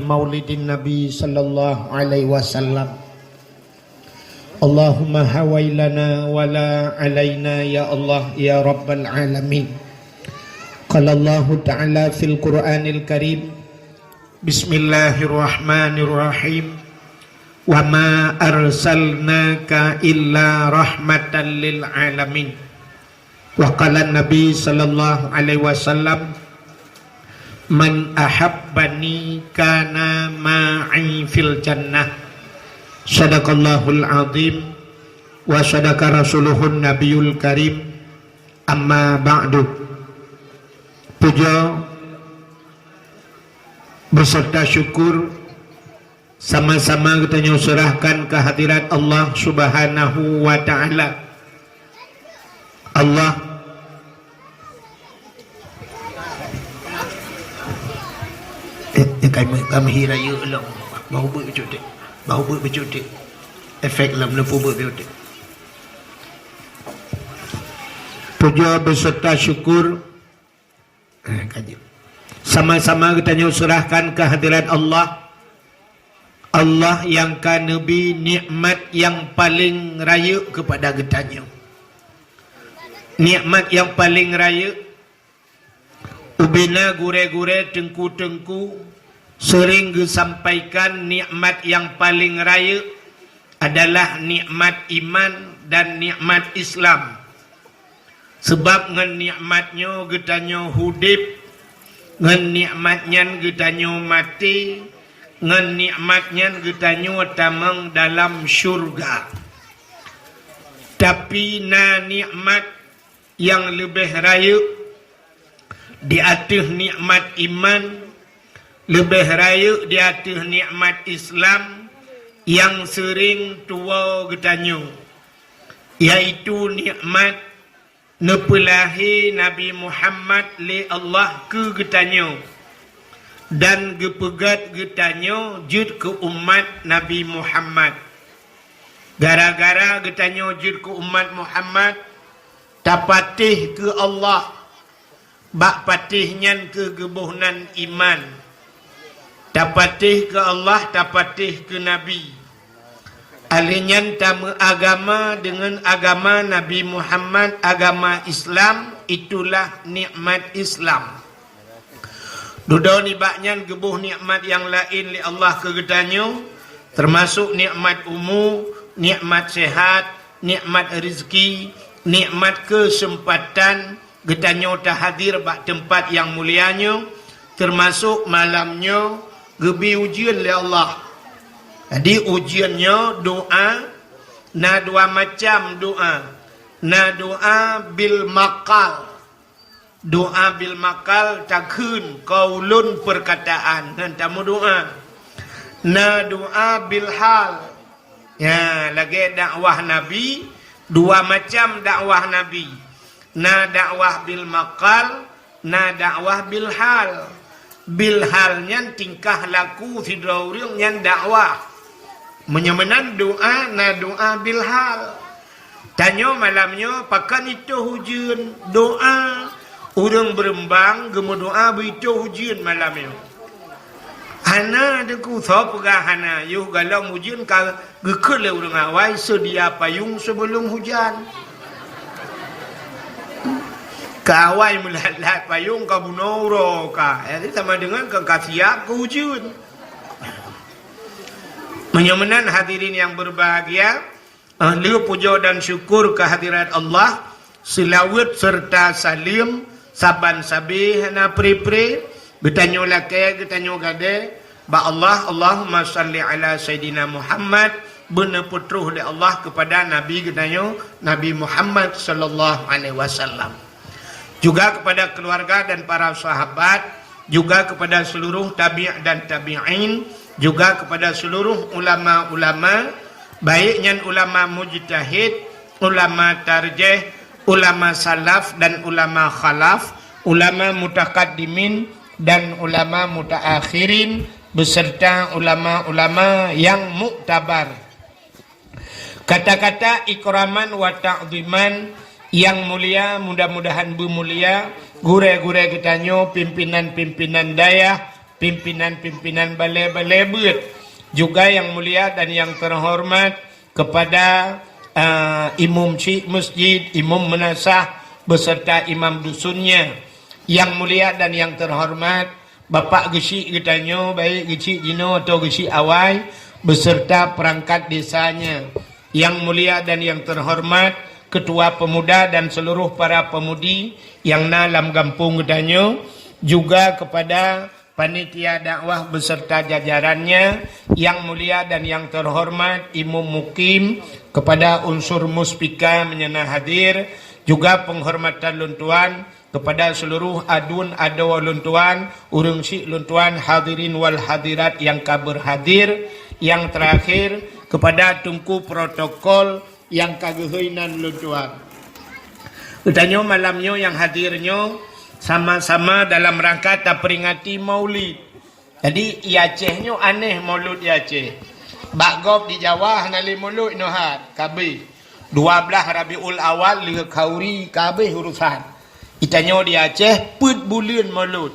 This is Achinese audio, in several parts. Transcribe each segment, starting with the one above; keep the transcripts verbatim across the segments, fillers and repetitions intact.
Maulidin Nabi sallallahu alaihi wasallam. Allahumma hawailana wala alaina ya Allah ya Rabbal alamin. Qala Allahu Ta'ala fil Qur'anil Karim, Bismillahirrahmanirrahim. Wa ma arsalnaka illa rahmatan lil alamin. Wa qala Nabi sallallahu alaihi wasallam, "Man ahabbani kana ma'i fil jannah." Sadaqallahul azim wa sadaqa rasuluhun nabiyul karim. Amma ba'du. Puja beserta syukur sama-sama geutanyoe serahkan keu hadirat Allah Subhanahu wa Ta'ala. Allah, eh, eh, kami, kami hira yuk lom. Bau beuk becut dek. Bau beuk becut dek. Efek lom neupeu beuk becut dek. Puja beserta syukur, eh, ka jeuet. Sama-sama geutanyoe serahkan keu hadirat Allah. Allah nyang ka neubri nikmat nyang paleng rayeuk keupada geutanyoe. Nikmat nyang paleng rayeuk, ubena gurée-gurée, teungku-teungku seuring geusampaikan, nikmat nyang paleng rayeuk adalah nikmat iman dan nikmat Islam. Sabab ngon nikmat nyoe geutanyoe udeb, ngon nikmat nyan geutanyoe maté, ngon nikmat nyan geutanyoe tamong dalam syeuruga. Tapi na nikmat nyang leubeh rayeuk di ateueh nikmat iman, leubeh rayeuk di ateueh nikmat Islam nyang seuring tuwoe geutanyoe, yaitu nikmat neupeulahé Nabi Muhammad lé Allah keu geutanyoe dan geupeugét geutanyoe jeuet keu umat Nabi Muhammad. Gara-gara geutanyoe jeuet keu umat Muhammad, tapatéh keu Allah. Bak patéh nyan kheueh geuboh nan iman. Tapatéh keu Allah, tapatéh keu Nabi. Lheueh nyan tameuagama deungon agama Nabi Muhammad, agama Islam, itulah nikmat Islam. Dudoe nibak nyan geuboh nikmat nyang laén lé Allah keu geutanyoe, teumasok nikmat umu, nikmat seuhat, nikmat rezeki, nikmat keuseumpatan, geutanyoe tahadir bak teumpat nyang mulia nyoe, teumasok malam nyoe geubri ujeuen lé Allah. Jadi, ujeuen nyoe doa, na dua macam doa. Na doa bil maqal. Doa bil maqal takheun qaulun peurkataan ngon tameudoa. Na doa bil hal. Ya, lagée dakwah Nabi, dua macam dakwah Nabi. Na dakwah bil maqal, na dakwah bil hal. Bil hal nyan tingkah laku sidroe ureuëng nyan dakwah. Meunyoe meunan doa, na doa bil hal. Tanyoe malam nyoe pakon itoh ujeuen, doa. Ureuëng beureumbang geumeudoa beuitoh ujeuen malam nyoe. Hana, Teungku, soe peugah hana, yoh galom ujeuen ka geukheun lé ureuëng awai, seudia payong seubeulom hujan. Ka awai meulat-lat payong ka bunoe uroe ka. Jadi sama deungon ka, ka siab keu ujeuen. Meunyoe meunan hadirin nyang beubahgia, eh, lheueh puja dan syukur keu hadirat Allah, seulaweuet seureuta saleuem saban sabe hana pre-pre, geutanyoe lakée, geutanyoe gadée bak Allah, Allahumma shalli ala Sayyidina Muhammad, beuneupeutroh lé Allah keupada Nabi geutanyoe, Nabi Muhammad sallallahu alaihi wasallam. Juga kepada keluarga dan para sahabat, juga kepada seluruh tabi' dan tabi'in, juga kepada seluruh ulama-ulama, baik nyan ulama mujtahid, ulama tarjih, ulama salaf dan ulama khalaf, ulama mutakaddimin dan ulama mutaakhirin, beserta ulama-ulama yang muktabar. Kata-kata ikraman wa ta'ziman yang mulia, mudah-mudahan beumulia, gurée-gurée geutanyoe, pimpinan-pimpinan dayah, pimpinan-pimpinan balai-balai beuet, juga yang mulia dan yang terhormat kepada, eh, imum syik masjid, imum meunasah beserta imam dusunnya, yang mulia dan yang terhormat Bapak Geuchik geutanyoe, baik Geuchik jinoe atau Geuchik awai, beserta perangkat desanya. Yang mulia dan yang terhormat Ketua Pemuda dan seluruh para pemudi yang na lam gampông geutanyoe, juga kepada panitia dakwah beserta jajarannya, yang mulia dan yang terhormat Imum Mukim, kepada unsur muspika meunyo na hadir, juga penghormatan lôn tuan kepada seluruh adun adoe lôn tuan, ureuëng syik lôn tuan, hadirin wal hadirat yang ka berhadir, yang terakhir kepada teungku protokol yang ka geuhôi nan lôn tuan. Geutanyoe malam nyoe nyang hadir nyoe sama-sama dalam rangka taperingati Maulid. Jadi, i Aceh nyoe aneh Maulud i Aceh. Bak gob di Jawa hana lé Maulud inoe hat, ka abéh. Dua blaih Rabiul Awal lheueh khauri ka abéh urusan. Geutanyoe di Aceh peuet buleuen Maulud.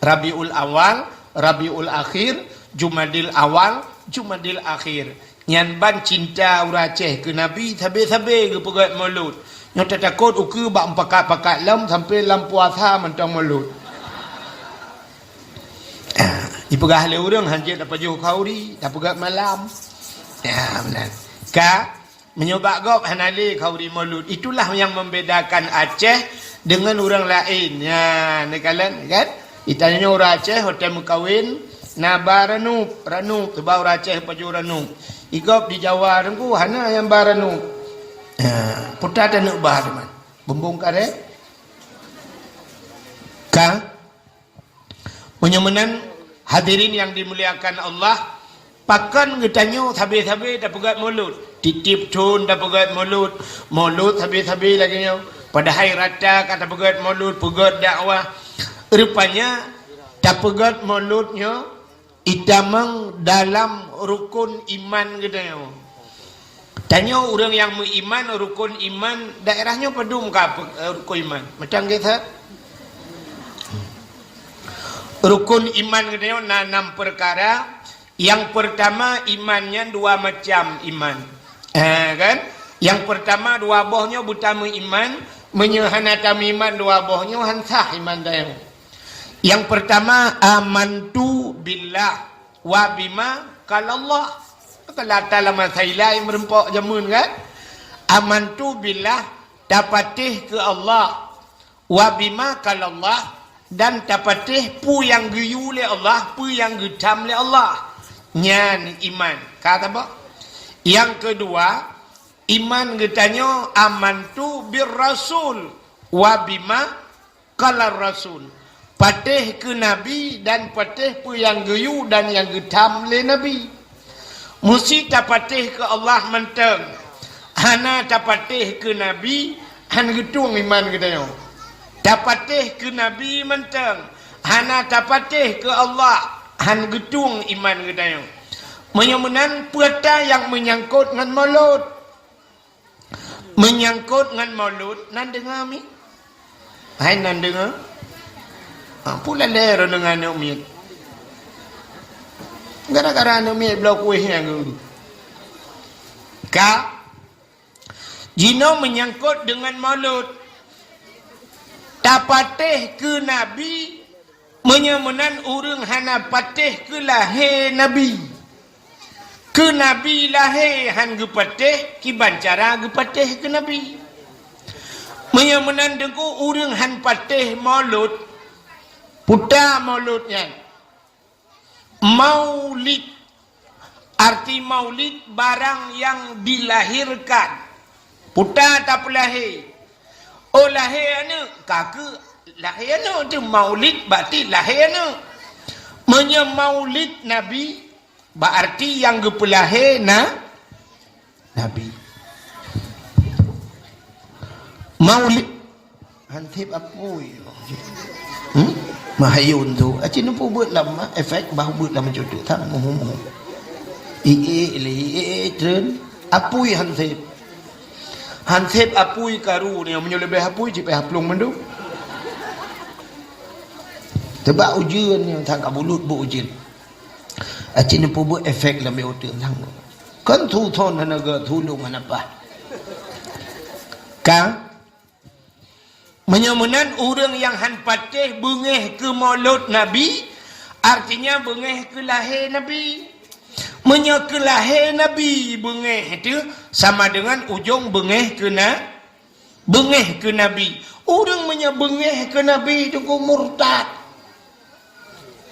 Rabiul Awal, Rabiul Akhir, Jumadil Awal, Jumadil Akhir. Nyan ban cinta ureuëng Aceh keu Nabi sabe-sabe geupeugét Maulud. Nyoe tatakot ukeue bak meupakat-pakat lom sampoe lam puasa mantong Maulud. Ah, ipeugah lé ureuëng hanjeuet tapajoh khauri, tapeugét malam. Ya, meunan. Ka, meunyoe bak gob hana lé khauri Maulud. Itulah yang membedakan Aceh dengan ureuëng laén. Ya, neukalon, kan? Geutanyoe ureuëng Aceh watée meukawen na ba ranup, ranup, teuba ureuëng Aceh pajoh ranup. I gob di Jawa teungku hana nyang ba ranup. Ha, puta taneuk ba teuma. Bumbong karet. Ka? Meunyoe meunan, hadirin yang dimuliakan Allah, pakon geutanyoe sabe-sabe tapeugét Maulud. Tieb-tieb thon tapeugét Maulud, Maulud sabe-sabe lagée nyoe. Padahai rata ka tapeugét Maulud, peugét dakwah. Rupanya, tapeugét Maulud nyoe itamong dalam rukun iman geutanyoe. Tanyoe ureuëng nyang meuiman, rukun iman daerah nyoe padum ka pe-, eh, rukun iman. Macam gét that? Rukun iman geutanyoe na enam perkara. Yang pertama, iman nyan dua macam iman. Eh, kan? Yang pertama, dua boh nyoe beutameuiman. Meunyoe hana tameuiman dua boh nyoe, han sah iman tanyoe. Yang pertama, amantu billah wa bima qalallah. Kalau ata lam masa ilai meureumpok jameun kan? Amantu billah, tapatéh keu Allah. Wa bima qalallah, dan tapatéh peue nyang geuyue lé Allah, peue nyang geutham lé Allah. Nyan iman. Ka saboh. Yang kedua, iman geutanyoe amantu bir rasul wa bima qalar rasul. Patéh keu Nabi dan patéh peue nyang geuyue dan nyang geutham lé Nabi. Musti tapatéh keu Allah mantong. Hana tapatéh keu Nabi, han geutueng iman geutanyoe. Tapatéh keu Nabi mantong. Hana tapatéh keu Allah, han geutueng iman geutanyoe. Meunyoe meunan, peue ata nyang meunyangkot ngon Maulud? Meunyangkot ngon Maulud, nan deungoe mi? Hai nan deungoe? Ha, peue lalée droeneuh ngon aneuk miet. Gara-gara aneuk miet bloe kueh nyang geuh. Ka? Jinoe meunyangkot deungon Maulud. Tapatéh keu Nabi, meunyoe meunan ureuëng hana patéh keu lahé Nabi. Keu Nabi lahé han geupatéh, kiban cara geupatéh keu Nabi. Meunyoe meunan teungku ureuëng han patéh Maulud, peue ata Maulud nyan? Maulid. Arti Maulid, barang yang dilahirkan. Peue ata tapeulahé? Oh, lahé aneuk, ka keuh lahé aneuk tu Maulid, berarti lahé aneuk. Meunyoe Maulid Nabi, berarti nyang geupeulahé na Nabi. Maulid. Hansép apui. Hmm? Mahayun tu. Aci nupu buet lam ma-, efek bah buet lam cutuk tak muhu-muhu. Ié le ié tren. Apui hansép. Hansép apui karu ni meunyoe leubeh apui cit payah plueng mandum. Teubak ujeuen nyoe, that ka bulut bu ujeuen. Aci neupeubuet efek lam uteuk nang. Kan thu thon hana geu, thu lông hana paih. Ka? Meunyoe meunan ureuëng nyang han patéh beungéh keu maulud Nabi, artinya beungéh keu lahé Nabi. Meunyoe keu lahé Nabi beungéh teuh, sama dengan ujong beungéh keu na-, beungéh keu Nabi. Ureuëng meunyoe beungéh keu Nabi teungku murtad.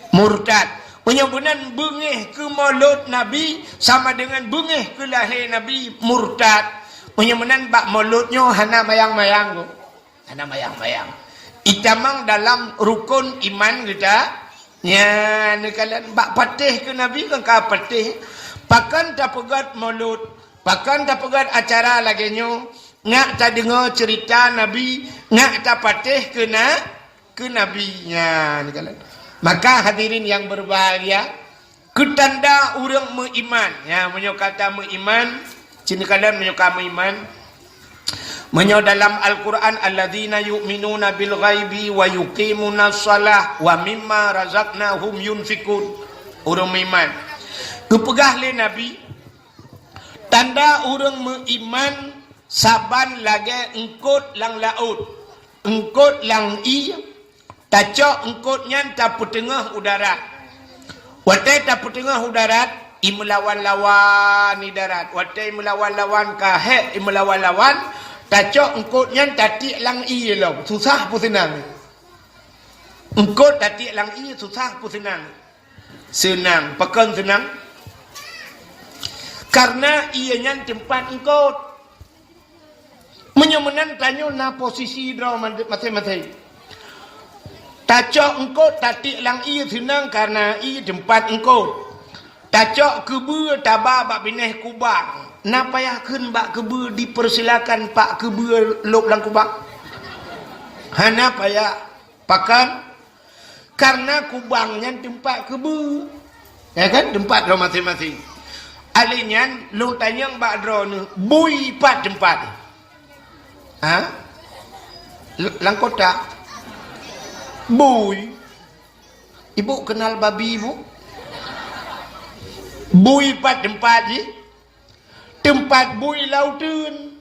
Murtad. Meunyoe meunan beungéh keu maulud Nabi sama dengan beungéh keu lahé Nabi, murtad. Meunyoe meunan bak maulud nyoe hana mayang-mayang, Bu. Hana mayang-mayang. Itamong dalam rukun iman geuta, nyan neukalon bak patéh keu Nabi kan ka patéh. Pakon tapeugét maulud, pakon tapeugét acara lagée nyoe, nyak tadeungoe ceurita Nabi, nyak tapatéh keu na-, keu Nabi. Nyan, neukalon. Maka hadirin yang berbahagia, keu tanda ureuëng meuiman. Ya, meunyoe ka tameuiman, ci neukalon meunyoe ka meuiman. Meunyoe dalam Al-Quran, "Alladzina yu'minuna bil ghaibi wa yuqimunas shalah wa mimma razaqnahum yunfiqun." Ureuëng meuiman. Geupeugah lé Nabi, tanda ureuëng meuiman saban lagée eungkot lam laôt, eungkot lam ié, tacok eungkot nyan tapeuteungoh u darat. Watée tapeuteungoh u darat, imeulawan-lawan i darat. Watée imeulawan-lawan ka hék imeulawan-lawan, tacok eungkot nyan tatiek lam ié lom, susah peu seunang. Eungkot tatiek lam ié susah peu seunang. Seunang, pakon seunang? Karena ié nyan teumpat eungkot. Meunyoe meunan tanyoe na posisi droe maséng-maséng. Tacok eungkot tatiek lam ié seunang karena ié teumpat eungkot. Tacok keubeue taba bak binéh kubang. Na payah kheun bak keubeue dipersilakan pak keubeue lôb lam kubang? Hana payah. Pakon? Karena kubang nyan teumpat keubeue. Ya kan? Teumpat droe maséng-maséng. Alèh nyan, lôn tanyong bak droeneuh, bui pat teumpat? Ha? L-, lam kotak. Bui. Ibu kenal babi, Bu? Bui pat teumpat jih? Teumpat bui lam uteuen.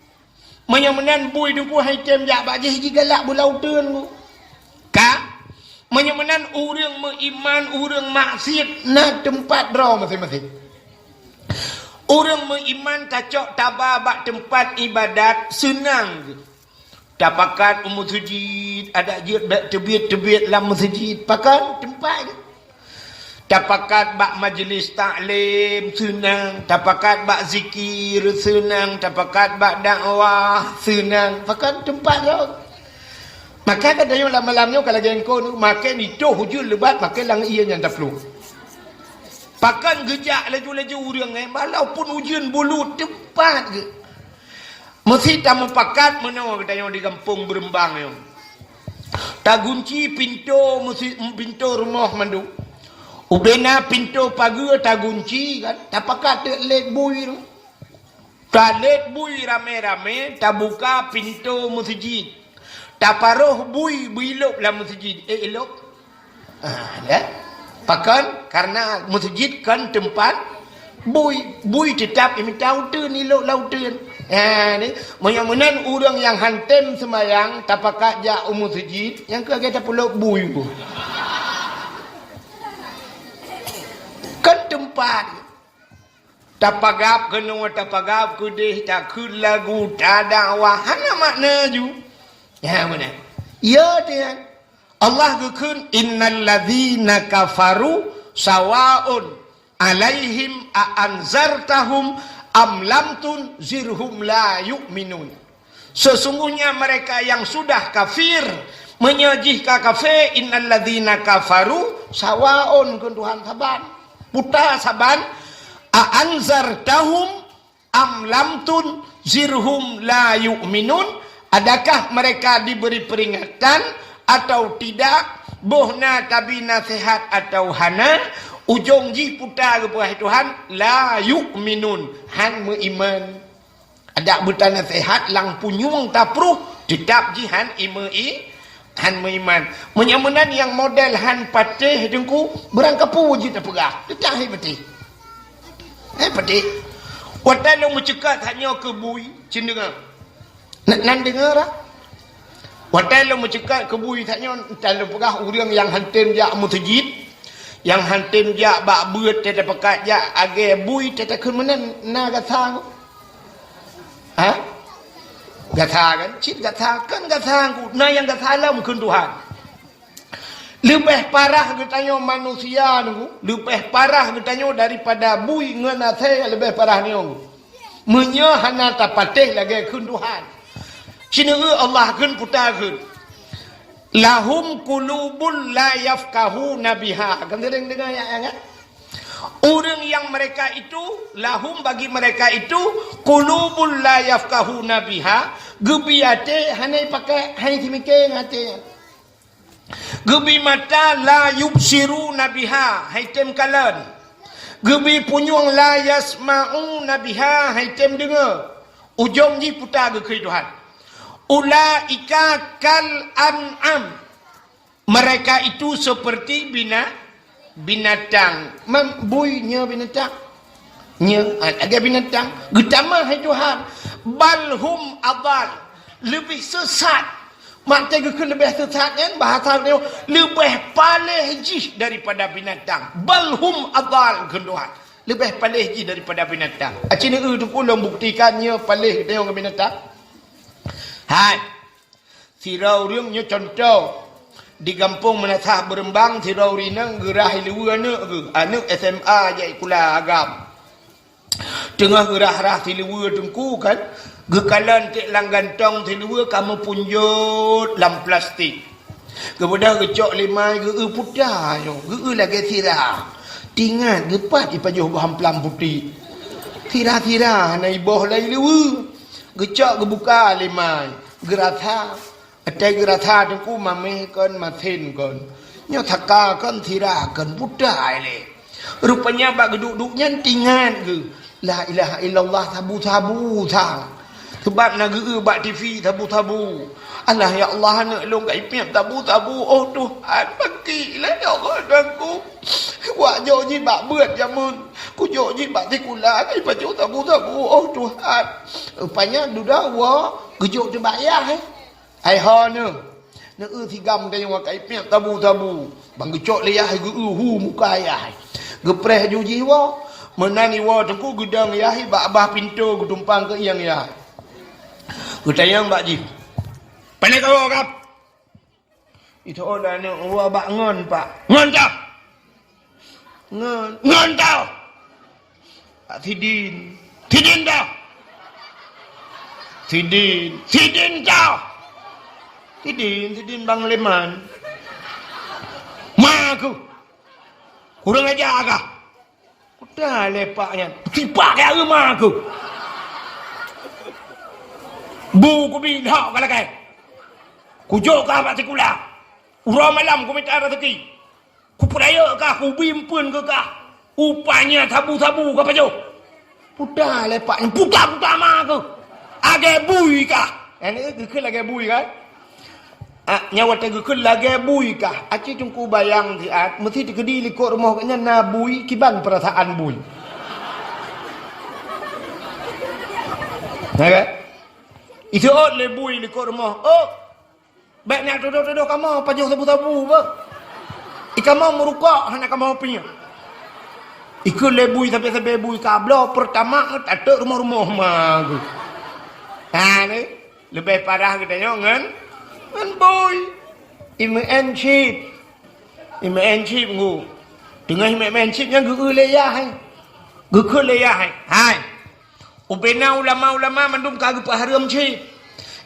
Meunyoe meunan bui teungku hai tem jak bak jih jigalak bui lam uteuen, Bu. Ka? Meunyoe meunan ureuëng meuiman, ureuëng maksiet na teumpat droe maséng-maséng. Ureuëng meuiman tacok taba bak teumpat iébadat seunang geuh. Tapakat u meuseujid, adak jeuet bak teubiet-teubiet lam meuseujid, pakon teumpat geuh. Tapakat bak majlis taklim seunang, tapakat bak zikir seunang, tapakat bak dakwah seunang, pakon teumpat droe. Maka ka tanyoe lam malam nyoe ka lagée eungkot, makai nitoh ujeuen lebat, makai lam ié nyan taplueng. Pakon geujak laju-laju ureuëng, eh, walaupun ujeuen bulut teumpat geuh. Meusi tamupakat meunoe geutanyoe di gampông Beureumbang nyoe. Tagunci pintoe meusi-, pintoe rumoh mandum. Ubena pintoe pageue tagunci kan, tapakat teuk lét bui tu. Talét bui ramé-ramé, tabuka pintoe meuseujid. Taparoh bui beuilôb lam meuseujid. Eh, ilôb. Ah, ya. Pakon? Karena meuseujid kon teumpat bui. Bui teutap imita uteuen, ilôb lam uteuen. Ya, ni. Meunyoe meunan ureuëng nyang han tem seumayang tapakat jak u meuseujid, nyang keu lagée tapeulôb bui bu. Kon teumpat. Tapagab keunoe, tapagab keudeh, takheun lagu, tadakwah, hana makna ju. Ya, meunan. Ya, dia. Allah geukheun, "Innal ladzina kafaru sawaun alaihim a anzartahum am lam tunzirhum la yu'minun." Sesungguhnya mereka yang sudah kafir, meunyoe jih ka kafé, "Innal ladzina kafaru sawaun," kheun Tuhan saban. Buta saban, "A anzartahum am lam tunzirhum la yu'minun," adakah mereka diberi peringatan atau tidak, boh na tabi naseuhat atau hana, ujong jih buta geupeugah Tuhan, "La yu'minun," han meuiman. Adak beutanaseuhat lam punyueng tapruh, teutap jih han imeu-i-, Han meuiman. Meunyoe meunan nyang model han patéh Teungku, beurangkapeue jeuet tapeugah. Teutak hai patéh. Hai patéh. Watée lôn meuceukat that nyoe keu bui, cen deungoe. Nan, nan deungoe dak? Watée lôn meuceukat keu bui that nyoe, entah lôn peugah ureuëng nyang han tem jak meuseujid, nyang han tem jak bak beuet, teuh tapeukat jak agée bui, teuh takheun meunan na gata. Ha? Gata kan? Cit gata kan gata ku. Na nyang gata lom kheun Tuhan. Leubeh parah geutanyoe manusia nunggu, leubeh parah geutanyoe daripada bui ngon asée leubeh parah nyoe. Meunyoe hana tapatéh lagée kheun Tuhan. Sineuk Allah kheun puta kheun. Lahum qulubun la yafqahuna biha. Kan sering dengar ayat nyan kan? Ureuëng nyang mereka itu, lahum bagi mereka itu, qulubun la yafqahuna biha, geubi até hana ipakai, hana simike ngon até. Geubi mata la yubsiruna biha, hai tem kalon. Geubi punyueng la yasma'una biha, hai tem deungoe. Ujong jih puta geukheun Tuhan. Ulaika kal an'am. Mereka itu seperti bina-, binatang. Mem-, bui nyoe binatang. Nyoe, ah, lagée binatang. Geutamah hai Tuhan. Bal hum adal. Leubeh sesat. Maté geukheun leubeh sesat nyan, bahasa nyoe, leubeh paléh jih daripada binatang. Bal hum adal kheun Tuhan. Leubeh paléh jih daripada binatang. Aci neu teupeu lôn buktikan nyoe paléh geutanyoe ngon binatang. Hai. Sidroe ureuëng nyoe cuntoh, di gampông Meunasah Beureumbang, sidroe ureuëng inong geurhah i luweue aneuëk geuh, aneuëk S M A jak sikula agam. Teungoh geurhah-rhah siluweue Teungku kan, geukalon trok lam gantong siluweue ka meupunjot lam plastik. Geubeudôh geucok lé mai geu-eu puta nyoe, geu-eu lagée sira. Tingat geupat ipajoh bak amplam putéh. Sira-sira hana iboh lé luweue. Geucok geubuka lé mai, geurasa. Watée geurasa Teungku maméh kon, masen kon. Nyoe saka kon, sira kon, puta lé. Rupanya bak geuduek-duek nyan tingat geuh, "La ilaha illallah, sabu-sabu sang." Seubab na geu-eu bak T V sabu-sabu. "Allah, ya Allah, aneuëk lôn ka ipiep sabu-sabu. Oh Tuhan, pakri lé ya Allah Tuhanku. Wak jok jih bak beuet jameun, kujok jih bak sikula, ka ipajoh sabu-sabu. Oh Tuhan." Rupanya dudoe woe geujok teubak yah, eh. Hai ho neu, neu-eu sigam tanyoe ka ipiep sabu-sabu. Ban geucok lé yah geu-eu hu muka yah. Geupreh ju jih woe. Meunan iwoe Teungku geudong yah bak bah pintoe geutumpang keu ieng yah. Geutanyong bak jih, "Pane kawoe kah?" Iteu'ot lé aneuëk, "Woe bak ngon, Pak." "Ngon toh?" "Ngon." "Ngon toh?" "Pak Sidin." "Sidin toh?" "Sidin." "Sidin toh?" "Sidin, Sidin Bang Leman." "Ma keuh. Kurang aja kah?" "Kuda lé pak nyan, tipak keu ma keuh. Bu kubi lhok ka lakée. Kujok kah bak sikula. Uroe malam kumita raseuki. Kupeurayeuk kah, kubi eumpeuen keu kah. Upanya sabu-sabu ka pajoh." "Puta lé pak nyan, puta-puta ma keuh. Lagée bui kah." Nyan geukheun lagée bui kan? Ah, nyan watée geukheun lagée bui kah? Aci Teungku bayang siat, meusti teukeudi likot rumoh geuh nyan na bui, kiban peurasaan bui. Ya kan? Iteu'ot lé bui likot rumoh. Oh, bék neuk tudoh-tudoh kamoe pajoh sabu-sabu bah. I kamoe meurukok hana kamoe piep. Ikheun lé bui sabe-sabe bui ka bloe peurtama tateuk rumoh-rumoh ma geuh. Ha ni. Leubeh parah geutanyoe ngon, ngon bui. Imeu'en chip. Imeu'en chip ngu. Teungoh imeu'en chip nyan geu-eu lé yah hai. Geukheun lé yah hai. Hai. Ubena ulama-ulama mandum ka geupeuhareuem chip.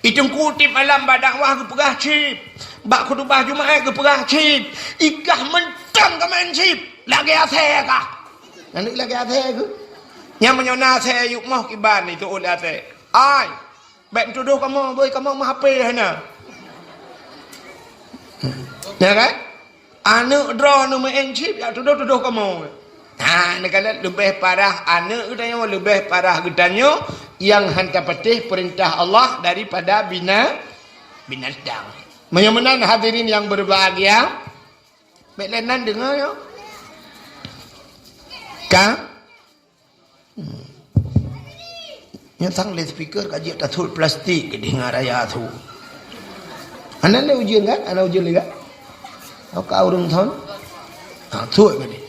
I Teungku tiep malam bak dakwah geupeugah chip. Bak khutubah Jumaat geupeugah chip. I kah mantong ka meu'en chip. Lagée asée kah. Nyan lagée asée keuh. Nyan meunyoe na asée yue moh kiban itu ulée asée. Ai. Bék tudoh kamoe, boi kamoe meuhapé hana. Ya kan? Aneuëk droeneuh meu'en chip, jak tudoh-tudoh kamoe. Ha, neukalon leubeh parah aneuëk geutanyoe, leubeh parah geutanyoe nyang han tapatéh peurintah Allah daripada bina-, binatang. Meunyoe meunan hadirin yang berbahagia, bék lé nan deungoe nyoe. Ka? Hmm. Nyan sang lé speaker ka jeuet tasut plastik keudeh ngon raya su. Hana lé ujeuen kan? Hana ujeuen lé kan? Ka ureueng thon? Ha, sut keudeh.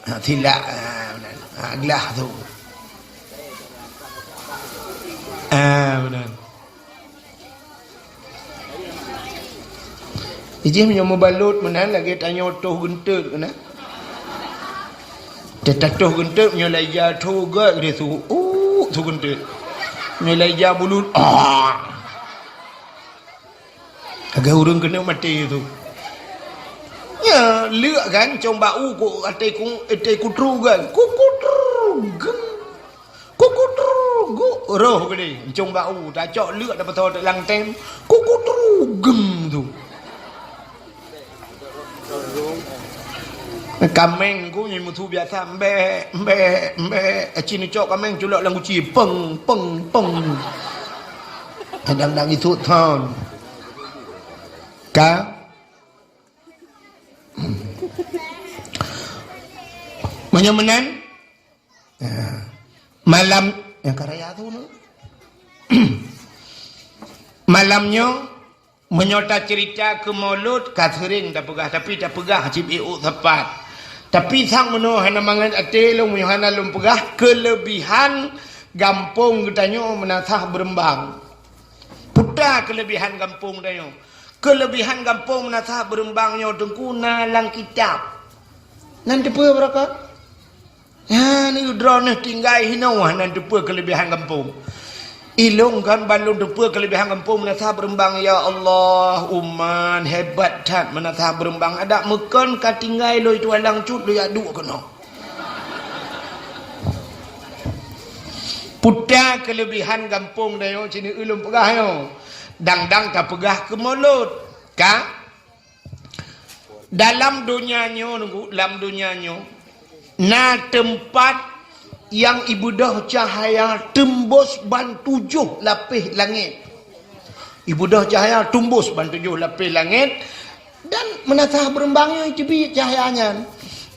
Ha, silak, ha, meunan. Ha, glah su. Ha, meunan. Jih meunyoe meubalot meunan lagèe tanyoe toh geunteut keunan. Teuh tatoh geunteut meunyoe lai ja tho gèt keudeh su. Uh, su geunteut. Meunyoe lai ja bulut. Ah. Lagèe ureueng keuneuk maté su. Nyan, leuk kan, cong bak u kok até ku, até kutru kan. Kukutru geng. Kukutru gu, roh geude, ncong bak u, tacok leuk dapeutô teuk lam tem. Kukutru gem tu. Kaméng ku nyan musu biasa, mbek, mbek, mbek. Aci neucok kaméng culok lam guci, peng, peng, peng. Kadang-kadang itu thon. Ka? Meunyoe meunan, malam, nyang ka raya tu, malam nyoe, meunyoe taceurita keu Maulud, ka seuring tapeugah, tapi tapeugah cit ék sapat. Tapi sang meunyoe hana mangat até lôn, meunyoe hana lôn peugah, keuleubihan gampông geutanyoe Meunasah Beureumbang. Peue ta keuleubihan gampông tanyoe? Keuleubihan gampông Meunasah Beureumbang nyoe Teungku na lam kitab. Nan teupeue beureukat? Nyan droeneuh tinggai hinoe nan teupeue keuleubihan gampông. Ilôn kan ban lôn teupeue keuleubihan gampông Meunasah Beureumbang, ya Allah, uman hebat that Meunasah Beureumbang. Adak meukon ka tinggai lôn tualang cut lôn jak duek keunoe. Peue ta keuleubihan gampông tanyoe sineuk ulôn peugah nyoe. Dang-dang tapeugah keu Maulud, ka? Dalam donya nyoe, Teungku, lam donya nyoe, na teumpat nyang ibeudôh cahya teumbôh ban tujoh lapéh langét. Ibeudôh cahya teumbôh ban tujoh lapéh langét, dan Meunasah Beureumbang nyoe teubiet cahya nyan.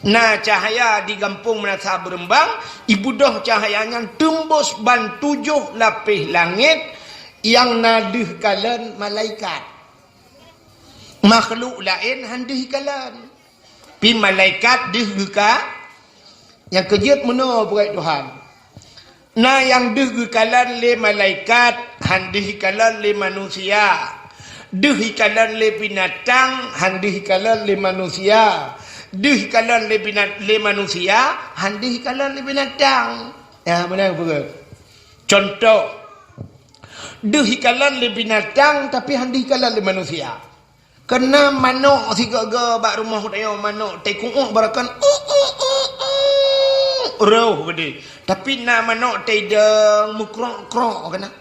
Na cahya di gampông Meunasah Beureumbang, ibeudôh cahya nyan teumbôh ban tujoh lapéh langét nyang na deuh kalon malaikat. Makhluk laén han deuh ikalon. Pi malaikat deuh geuka, nyang keujeuet meunoe peugah Tuhan. Na nyang deuh geukalon lé malaikat, han deuh ikalon lé manusia. Deuh ikalon lé binatang, han deuh ikalon lé manusia. Deuh ikalon lé bina-, lé manusia, han deuh ikalon lé binatang. Ya, meunan peugah. Contoh, deuh ikalon lé binatang, tapi han deuh ikalon lé manusia. Keunan manok sigoe-goe bak rumoh tanyoe, manok teukuok beureukan, "Uk, uk, uk, uk," roh geude. Tapi na manok teidong meukrok-krok keunan.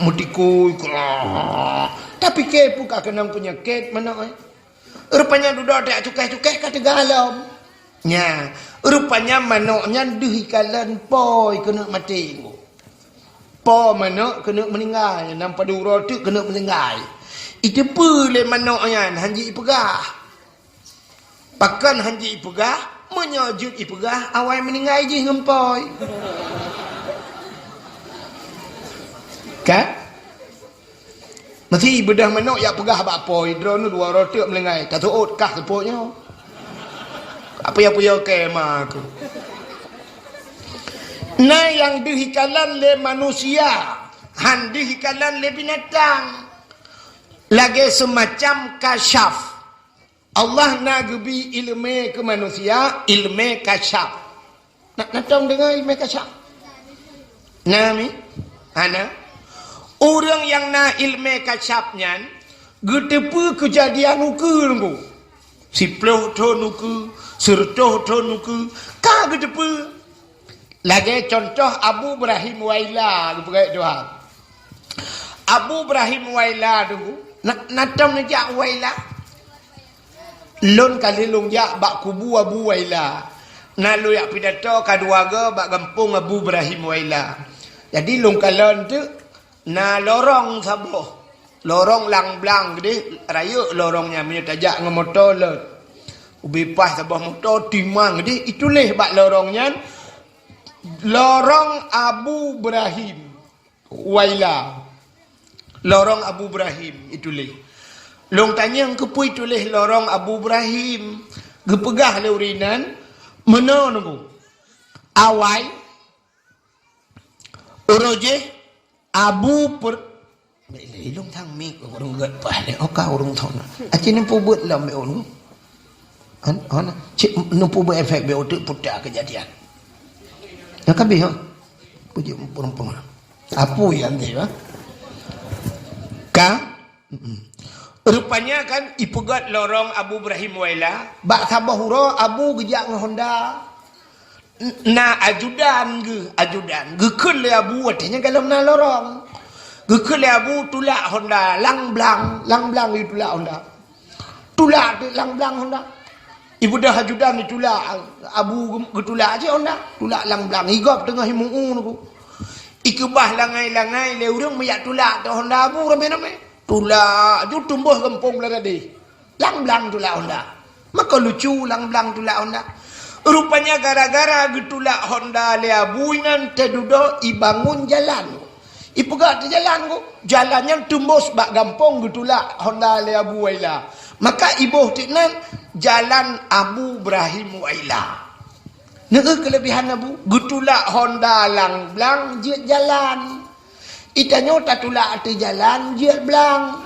Meutikui, krok. Tapi keu peue ka keunong peunyakét manok, eh? Rupanya dudoe tajak cukéh-cukéh ka teuga lom. Nya, rupanya manok nyan deuh ikalon poi keuneuk maté. Po manok keuneuk meuninggai, nam padub uroe teuk keuneuk meuninggai. Iteupeue lé manok nyan han jeuet ipeugah. Pakon han jeuet ipeugah? Meunyoe jeuet ipeugah, awai meuninggai jih ngon poi. Kan? Meusti beudôh manok jak peugah bak poi, droeneuh dua uroe teuk meuninggai, taseuôt kah seupôt nyoe. Apa ya, apa ya, kema aku. Na nyang deuh ikalon lé manusia, han deuh ikalon lé binatang. Lagèe seumacam kasyaf. Allah na geubri ileumèe keu manusia, ileumèe kasyaf. Na, na tom deungoe ileumèe kasyaf? Na mi? Hana. Ureueng nyang na ileumèe kasyaf nyan geuteupeue keujadian ukeue nunggu. Siploh thon ukeue, seureutôh thon ukeue, ka geuteupeue. Lagèe contoh Abu Ibrahim Waila geupeugah Tuhan. Abu Ibrahim Waila tu, na, na tom neujak Waila. Lôn kali lôn jak bak kubu Abu Waila. Na lôn jak pidato ka dua go bak gampông Abu Ibrahim Waila. Jadi lôn kalon teuk, Na lorong saboh. Lorong lam blang keudeh, rayeuk lorong nyan meunyoe tajak ngon moto lom. Ubé paih saboh moto timang keudeh, ituléh bak lorong nyan, "Lorong Abu Ibrahim Waila." Lorong Abu Ibrahim ituléh. Lôn tanyong keupeue ituléh lorong Abu Ibrahim. Geupeugah lé ureueng nyan, meunoe nunggu. Awai, uroe jih, Abu per-, ilong thang mik ureueng gét paih lé, oka ureueng thon. Aci neupeubuet lom beu ureueng. An, an, cit neupeubuet efek beu uteuk puta keujadian. Dah kabeh, ha? Puji peurumpung. Apu yang dia, ha? Ka? Mm-mm. Rupanya kan ipeugét lorong Abu Ibrahim Waila, bak saboh uroe Abu geujak ngon honda. N-, na ajudan geuh, ajudan. Geukheun lé Abu, watèe nyan golom na lorong. Geukheun lé Abu tulak honda, lam blang, lam blang geutulak honda. Tulak teuk lam blang honda. Ibeudôh ajudan itulak, Abu geu-, geutulak cit honda. Tulak lam blang, igob teungoh imu'ue nunggu. Ikeubah langai-langai lé ureueng meujak tulak teuk honda Abu ramé-ramé. Tulak ju tumbôh gampông Beuladadeh. Lam blang tulak honda. Maka lucu lam blang tulak honda. Rupanya gara-gara geutulak honda lé Abu inan teududoe ibangun jalan. Ipeugah teujalan ku. Jalan nyan teumbôh bak gampông geutulak honda lé Abu Waila. Maka iboh teuk nan Jalan Abu Ibrahim Waila. Neu keuleubihan Abu, geutulak honda lam blang jeuet jalan. Itanyoe tatulak ateueh jalan jeuet blang.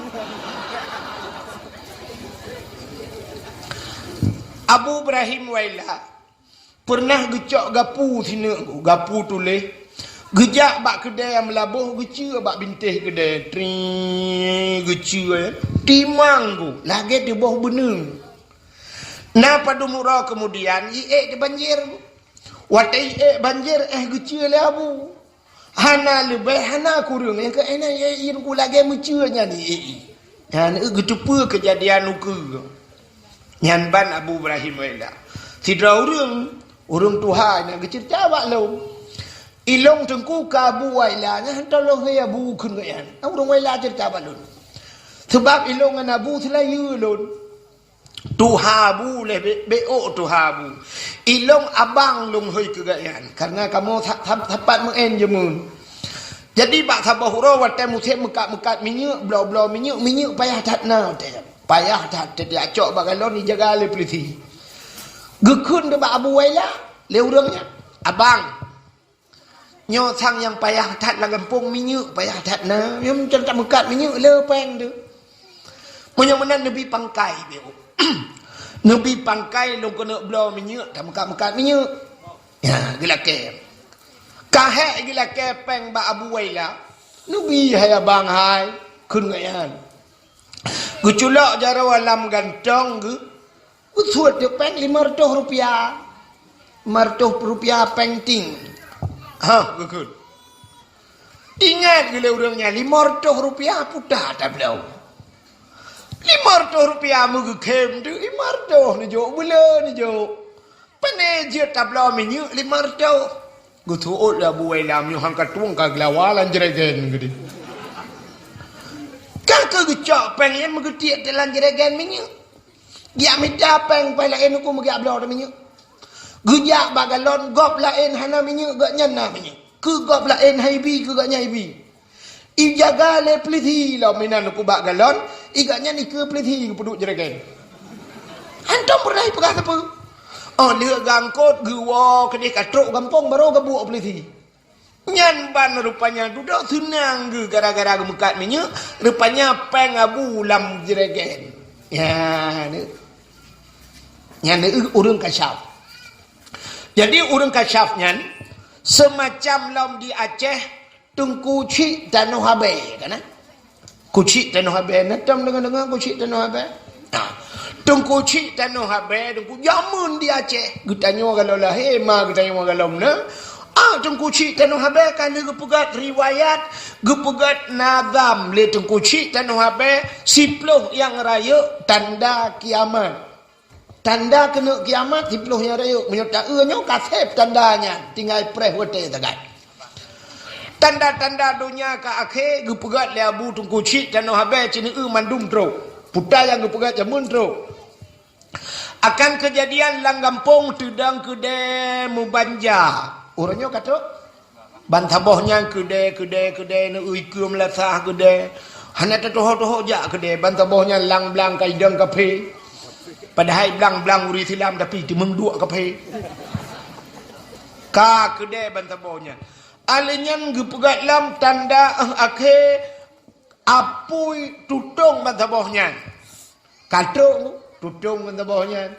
Abu Ibrahim Waila peureunah geucok gapu sineuk, gapu tuléh, geujak bak keudè nyang meulaboh, geuceue bak bintéh keudè, tri, geuceue, timang ku, lagèe teuboh beuneueng. Na padum uroe keumudian, iék di banjir. Watèe iék banjir, éh geuceue lé Abu. Hana leubeh, hana kureueng, nyang keu éh nyan iék ku lagèe meuceue nyan iék. Nyan geuteupeue keujadian ukeue. Nyan ban Abu Ibrahim Waila. Sidroe ureueng, ureueng tuha nyang geuceurita bak lôn. Ilong teungku keu Abu Waila nyan hantom lôn hei Abu kheun geuh nyan. Ureueng Waila ceurita bak lôn. Seubab ilong ngon Abu seulayeue lôn. Tuha Abu lé be-, beu tuha Abu. Ilong abang lôn hôi keu gobnyan, kareuna kamoe sa-, sa-, sapat meu'en jameun. Jadi bak saboh uroe watèe musém meukat-meukat minyeuk, bloe-bloe minyeuk, minyeuk payah that na watèe nyan. Payah that, teuh jicok bak galon jijaga lé peulisi. Geukheun teuk bak Abu Waila lé ureueng nyan, "Abang, nyoe sang nyang payah that lam gampông minyeuk, payah that na. Nyoe meucon tameukat minyeuk le péng teuh. Meunyoe meunan neubi pangkai beu. Neubi pangkai lôn keuneuk bloe minyeuk, tameukat-meukat minyeuk." Ya, geulakèe. Ka hék geulakèe péng bak Abu Waila, "Neubi hai abang hai," kheun gobnyan. Geuculok jaroe lam gantong geuh, geusuet teuk péng limong reutôh rupiah. Limong reutôh rupiah péng ting. Ha, geukheun. Ingat geuh lé ureueng nyan, limong reutôh rupiah puta tabloe. Limong reutôh rupiah meugeukhem teuk, limong reutôh neujok, buleuen neujok. Pane jeuet tabloe minyeuk limong reutôh. Geusuet lé Abu Waila, "Meunyoe han ka tueng ka geulawa lam jregen," geudeh. Ka keuh geucok péng nyan meugeutiek teuk lam jregen minyeuk. Geujak mita péng paih laén ukeue meugeujak bloe minyeuk. Geujak bak galon, gob laén hana minyeuk, gobnyan na minyeuk. Keu gob laén han ibi, keu gobnyan ibi. Ijaga lé peulisi lom inan ukeue bak galon, i gobnyan ikeue peulisi geupeuduek jregen. Hantom peureulèe ipeugah sapeue. Óh lheueh geuangkot geuwoe keudeh ka trok gampông barô geubuok peulisi. Nyan ban rupanya dudoe seunang geuh gara-gara geumeukat minyeuk, rupanya péng Abu lam jregen. Ya, ni. Nyan ureueng kasyaf. Jadi ureueng kasyaf nyan seumacam lom di Aceh Teungku Chik Tanoh Abèe, kan, eh? Kuchik Tanoh Abèe, na tom deungoe-deungoe Kuchik Tanoh Abèe? Nah, Teungku Chik Tanoh Abèe, Teungku jameun di Aceh. Geutanyoe ka lôn lahé, ma geutanyoe ka lom na. Ah, Teungku Chik Tanoh Abèe ka lheueh geupeugöt riwayat, geupeugöt nazam lé Teungku Chik Tanoh Abèe, siploh nyang rayeuk tanda kiamat. Tanda keuneuk kiamat siploh nyang rayeuk. Meunyoe taeu nyoe ka sép tanda nyan, tinggai preh watèe sagai. Tanda-tanda donya ka akhé geupeugét lé Abu Teungku Chik Tanoh Abée Ceuneue mandum trok. Puta nyang geupeugét jameun trok. Akan keujadian lam gampông teudong keudée meubanja. Uroe nyoe ka trok? Ban saboh nyan keudée, keudée, keudée, neu-eu ikeue meulasah keudée. Hana teutoho-toho jak keudée, ban saboh nyan lang blang ka idong kaphé. Padahai blang-blang ureuëng Islam tapi teumeung duek kaphé. Ka keudée ban saboh nyan. Alèh nyan geupeugah lom tanda éh akhé apui tutong ban saboh nyan. Ka trok tutong ban saboh nyan.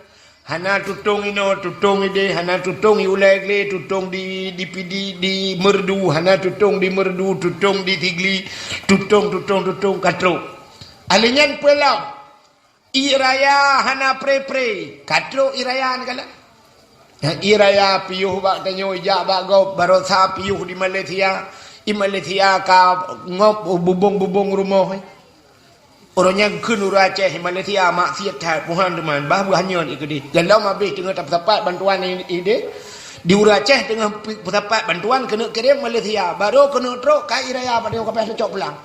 Hana tutong inoe, tutong idéh, hana tutong i ulèe glé, tutong di, di pidi, di meureudu, hana tutong di meureudu, tutong di sigli, tutong, tutong, tutong ka trok. Alèh nyan peue lom? Ie raya hana pré-pré, ka trok ie raya nyan kalon. Ie raya piôh bak tanyoe ijak bak gob, baroesa piôh di Malaysia. I Malaysia ka ngop bubông-bubông rumoh. Uroe nyan kheun ureuëng Aceh i Malaysia maksiet that, Tuhan teuma, bah buah nyoe di keudeh. Lam habéh teungoh tapeusapat bantuan i, idéh. Di ureuëng Aceh teungoh pi-, peusapat bantuan keuneuk kirém Malaysia, baru keuneuk trok ka ie raya bak tanyoe ka payah teucok pulang.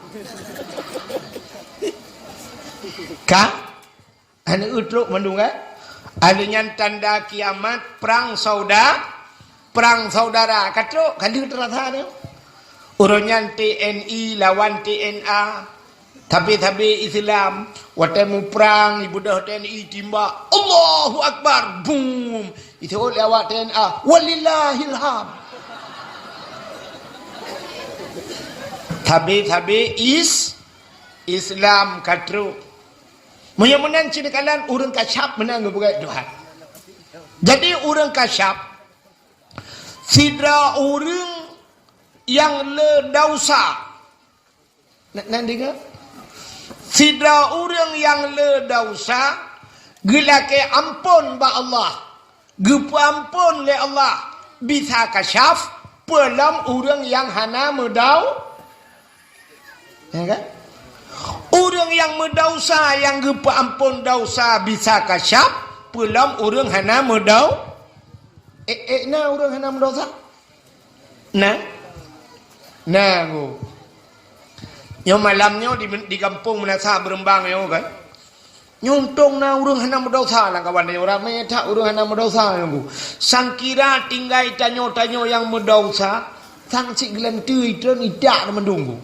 Ka? Aneuk trok mandum kan? Alèh nyan tanda kiamat, perang sauda-, perang saudara. Ka trok, ka lheueh teurasa nyoe. Uroe nyan T N I lawan T N A. Sabe-sabe Islam, watèe muprang, ibeudôh T N I timbak, "Allahu Akbar!" Bum! Iseuôt lé awak T N A, "Walillahil hamd!" Sabe-sabe is-, Islam ka trok. Meunyoe meunan cit kalon ureuëng kasyaf meunan geupeugah Tuhan. Jadi ureuëng kasyaf, sidroe ureuëng nyang le desya. Na, na deungö? Sidroe ureuëng nyang le desya geulakèe amphon bak Allah. Geupeuamphon lé Allah bisa kasyaf, peue lom ureuëng nyang hana meudau-, ya kan? Ureuëng nyang meudesya nyang geupeuamphon desya bisa kasyaf, peue lom ureuëng hana meudau-, eh, eh, na ureuëng hana meudesya? Na? Na, go. Nyoe malam nyoe di, di gampông meunasah Beureumbang nyoe kan. Nyoe untông na ureuëng hana meudesya lam kawan nyoe, ramé that ureuëng hana meudesya nyoe. Sangkira tinggai tanyoe-tanyoe nyang meudesya, sang cit geulanteue itreun idak na mandum.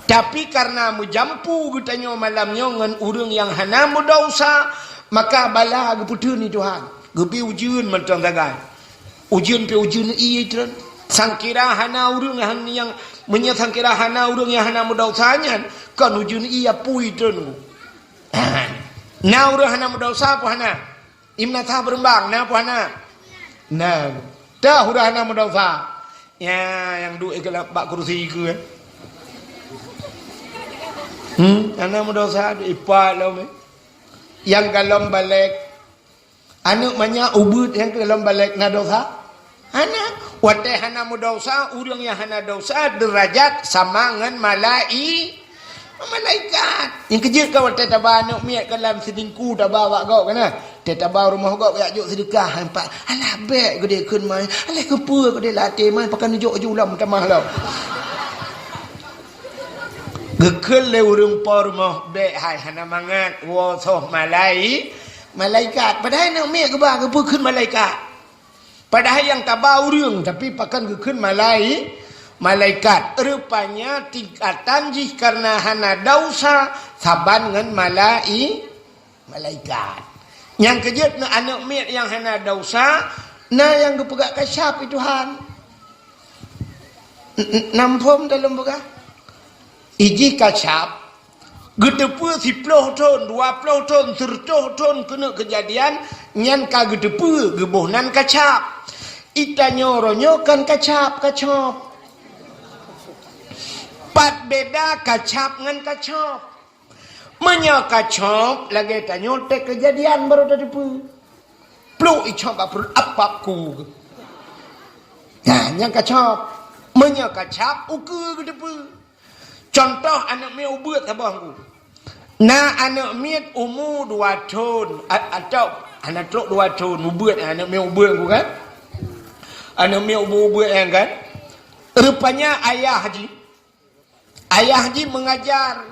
Tapi kareuna meujampu geutanyoe malam nyoe ngon ureuëng nyang hana meudesya, maka bala geupeuteun lé Tuhan. Geubri ujeuen mantong sagai. Ujeuen pih ujeuen ie treun. Sangkira hana ureuëng nyang, meunyoe sangkira hana ureuëng nyang hana meudesya nyan, kon ujeuen ie apui treun. Na ureuëng hana meudesya peue hana? Imna sah Beureumbang, na peue hana? Na. Tah ureuëng hana meudesya. Ya, nyang duek ikalap bak kursi keu, eh. Hmm, hana meudesya, ipat lom, eh. Nyang golom balek. Aneuk manyak ubit nyang golom balek na desya? Hana. Watèe hana meudesya, ureuëng nyang hana desya deurajat sama ngon malai-, malaikat. Nyang keujeuet ka watèe taba aneuk miet ka lam sidingku taba bak gob kana. Teuh taba rumoh gob jak jok seudeukah, empat. Alah, bèk geudeh kheun mai. Alah, keupeue geudeh latèe mai, pakan jok ju lam tamah lom. Geukheun lé ureuëng po rumoh, bèk hai, hana mangat, woe soh malai-, malaikat. Padahai aneuk miet geuba geupeu kheun malaikat. Padahai nyang taba ureuëng, tapi pakon geukheun malai-, malaikat. Rupanya tingkatan jih kareuna hana desya saban ngon malai-, malaikat. Nyang keujeuet na aneuk miet nyang hana desya, na nyang geupeugah kasyaf lé Tuhan. N-, n-, nam phom dalam peugah. Ijih kasyaf, geuteupeue siploh thon, dua ploh thon, seureutôh thon keuneuk keujadian, nyan ka geuteupeue geuboh nan kasyaf. Itanyoe uroe nyoe kon kasyaf, kacop. Pat beda kasyaf ngon kacop. Meunyoe kacop, lagèe tanyoe teuh keujadian barô tateupeue. Pluk icop bak pruet apap ku. Nah, nyan kacop. Meunyoe kasyaf, ukeue geuteupeue. Cuntoh aneuk miet ubeuet saboh ku. Na aneuk miet umu dua thon, a-, atau hana trok dua thon, ubeuet aneuk miet ubeuet ku kan? Aneuk miet umu ubeuet nyan kan? Rupanya ayah jih, ayah jih mengajar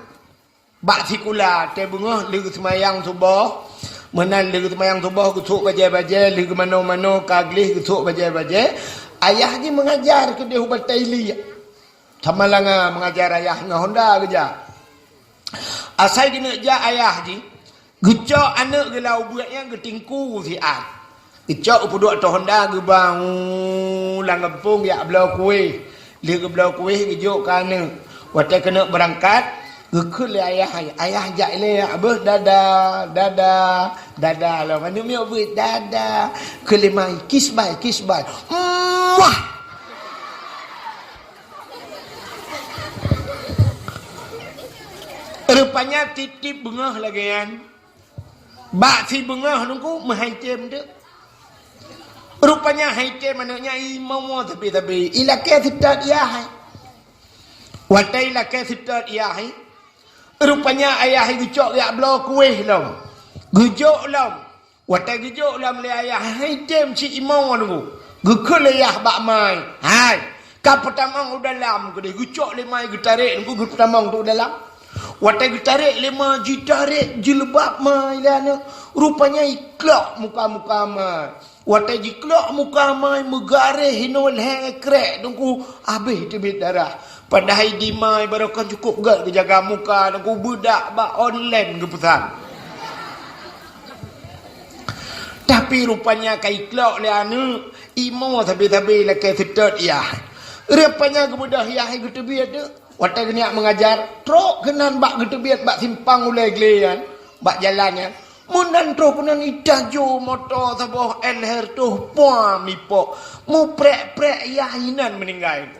bak sikula, teubeungoh lheueh seumayang suboh, meunan lheueh seumayang suboh geusok bajée-bajée, lheueh geumanoe-manoe ka gleh geusok bajée-bajée, ayah jih mengajar keudeh u Batée Iliek. Samalanga mengajar ayah ngon honda geujak. Asai geuneuk jak ayah jih, geucok aneuëk geulau buet nyan geutingku siat. Geucok geupeuduek ateueh honda geuba u lam gampông geujak bloe kueh. Lheueh geubloe kueh geujok keu aneuëk. Watée keuneuk beurangkat, geukheun lé ayah, ayah jak ilée, abeuh dada, dada, dada lom. Aneuëk miet beuet, dada. Kheun lé mai, kiss bye, kiss bye. Muah! Rupanya tieb-tieb beungoh lagée nyan. Bak sibeungoh Teungku meuhai tem teuk. Rupanya hai tem aneuëk nyan imoe sabe-sabe. Ilakée seutôt yah hai. Watée ilakée seutôt yah hai, rupanya ayah hai geucok jak bloe kueh lom. Geujok lom. Watée geujok lom lé ayah hai tem cit imoe Teungku. Geukheun lé yah bak mai, "Hai, ka peutamong u dalam keudeh." Geucok lé mai geutarek Teungku, geupeutamong teuk u dalam. Watée geutarek lé mai, jitarek jilbab mai lé aneuëk. Rupanya iklok muka-muka mai. Watée jiklok muka mai, meugaréh hinoe lhée krek Teungku, habéh teubiet darah. Padahai di mai barokon cukôp gét geujaga muka Teungku, beudak bak online geupeusan. Tapi rupanya ka iklok lé aneuëk, imoe sabe-sabe lakée seutôt yah. Rupanya geubeudôh yah geuteubiet teuk. Watée geuniyak mengajar, trok keunan bak geuteubiet bak simpang ulée glé nyan, bak jalan nyan. Meunan trok keunan itajô moto saboh L R toh pam ipok. Muprek-prek yah inan meuninggai.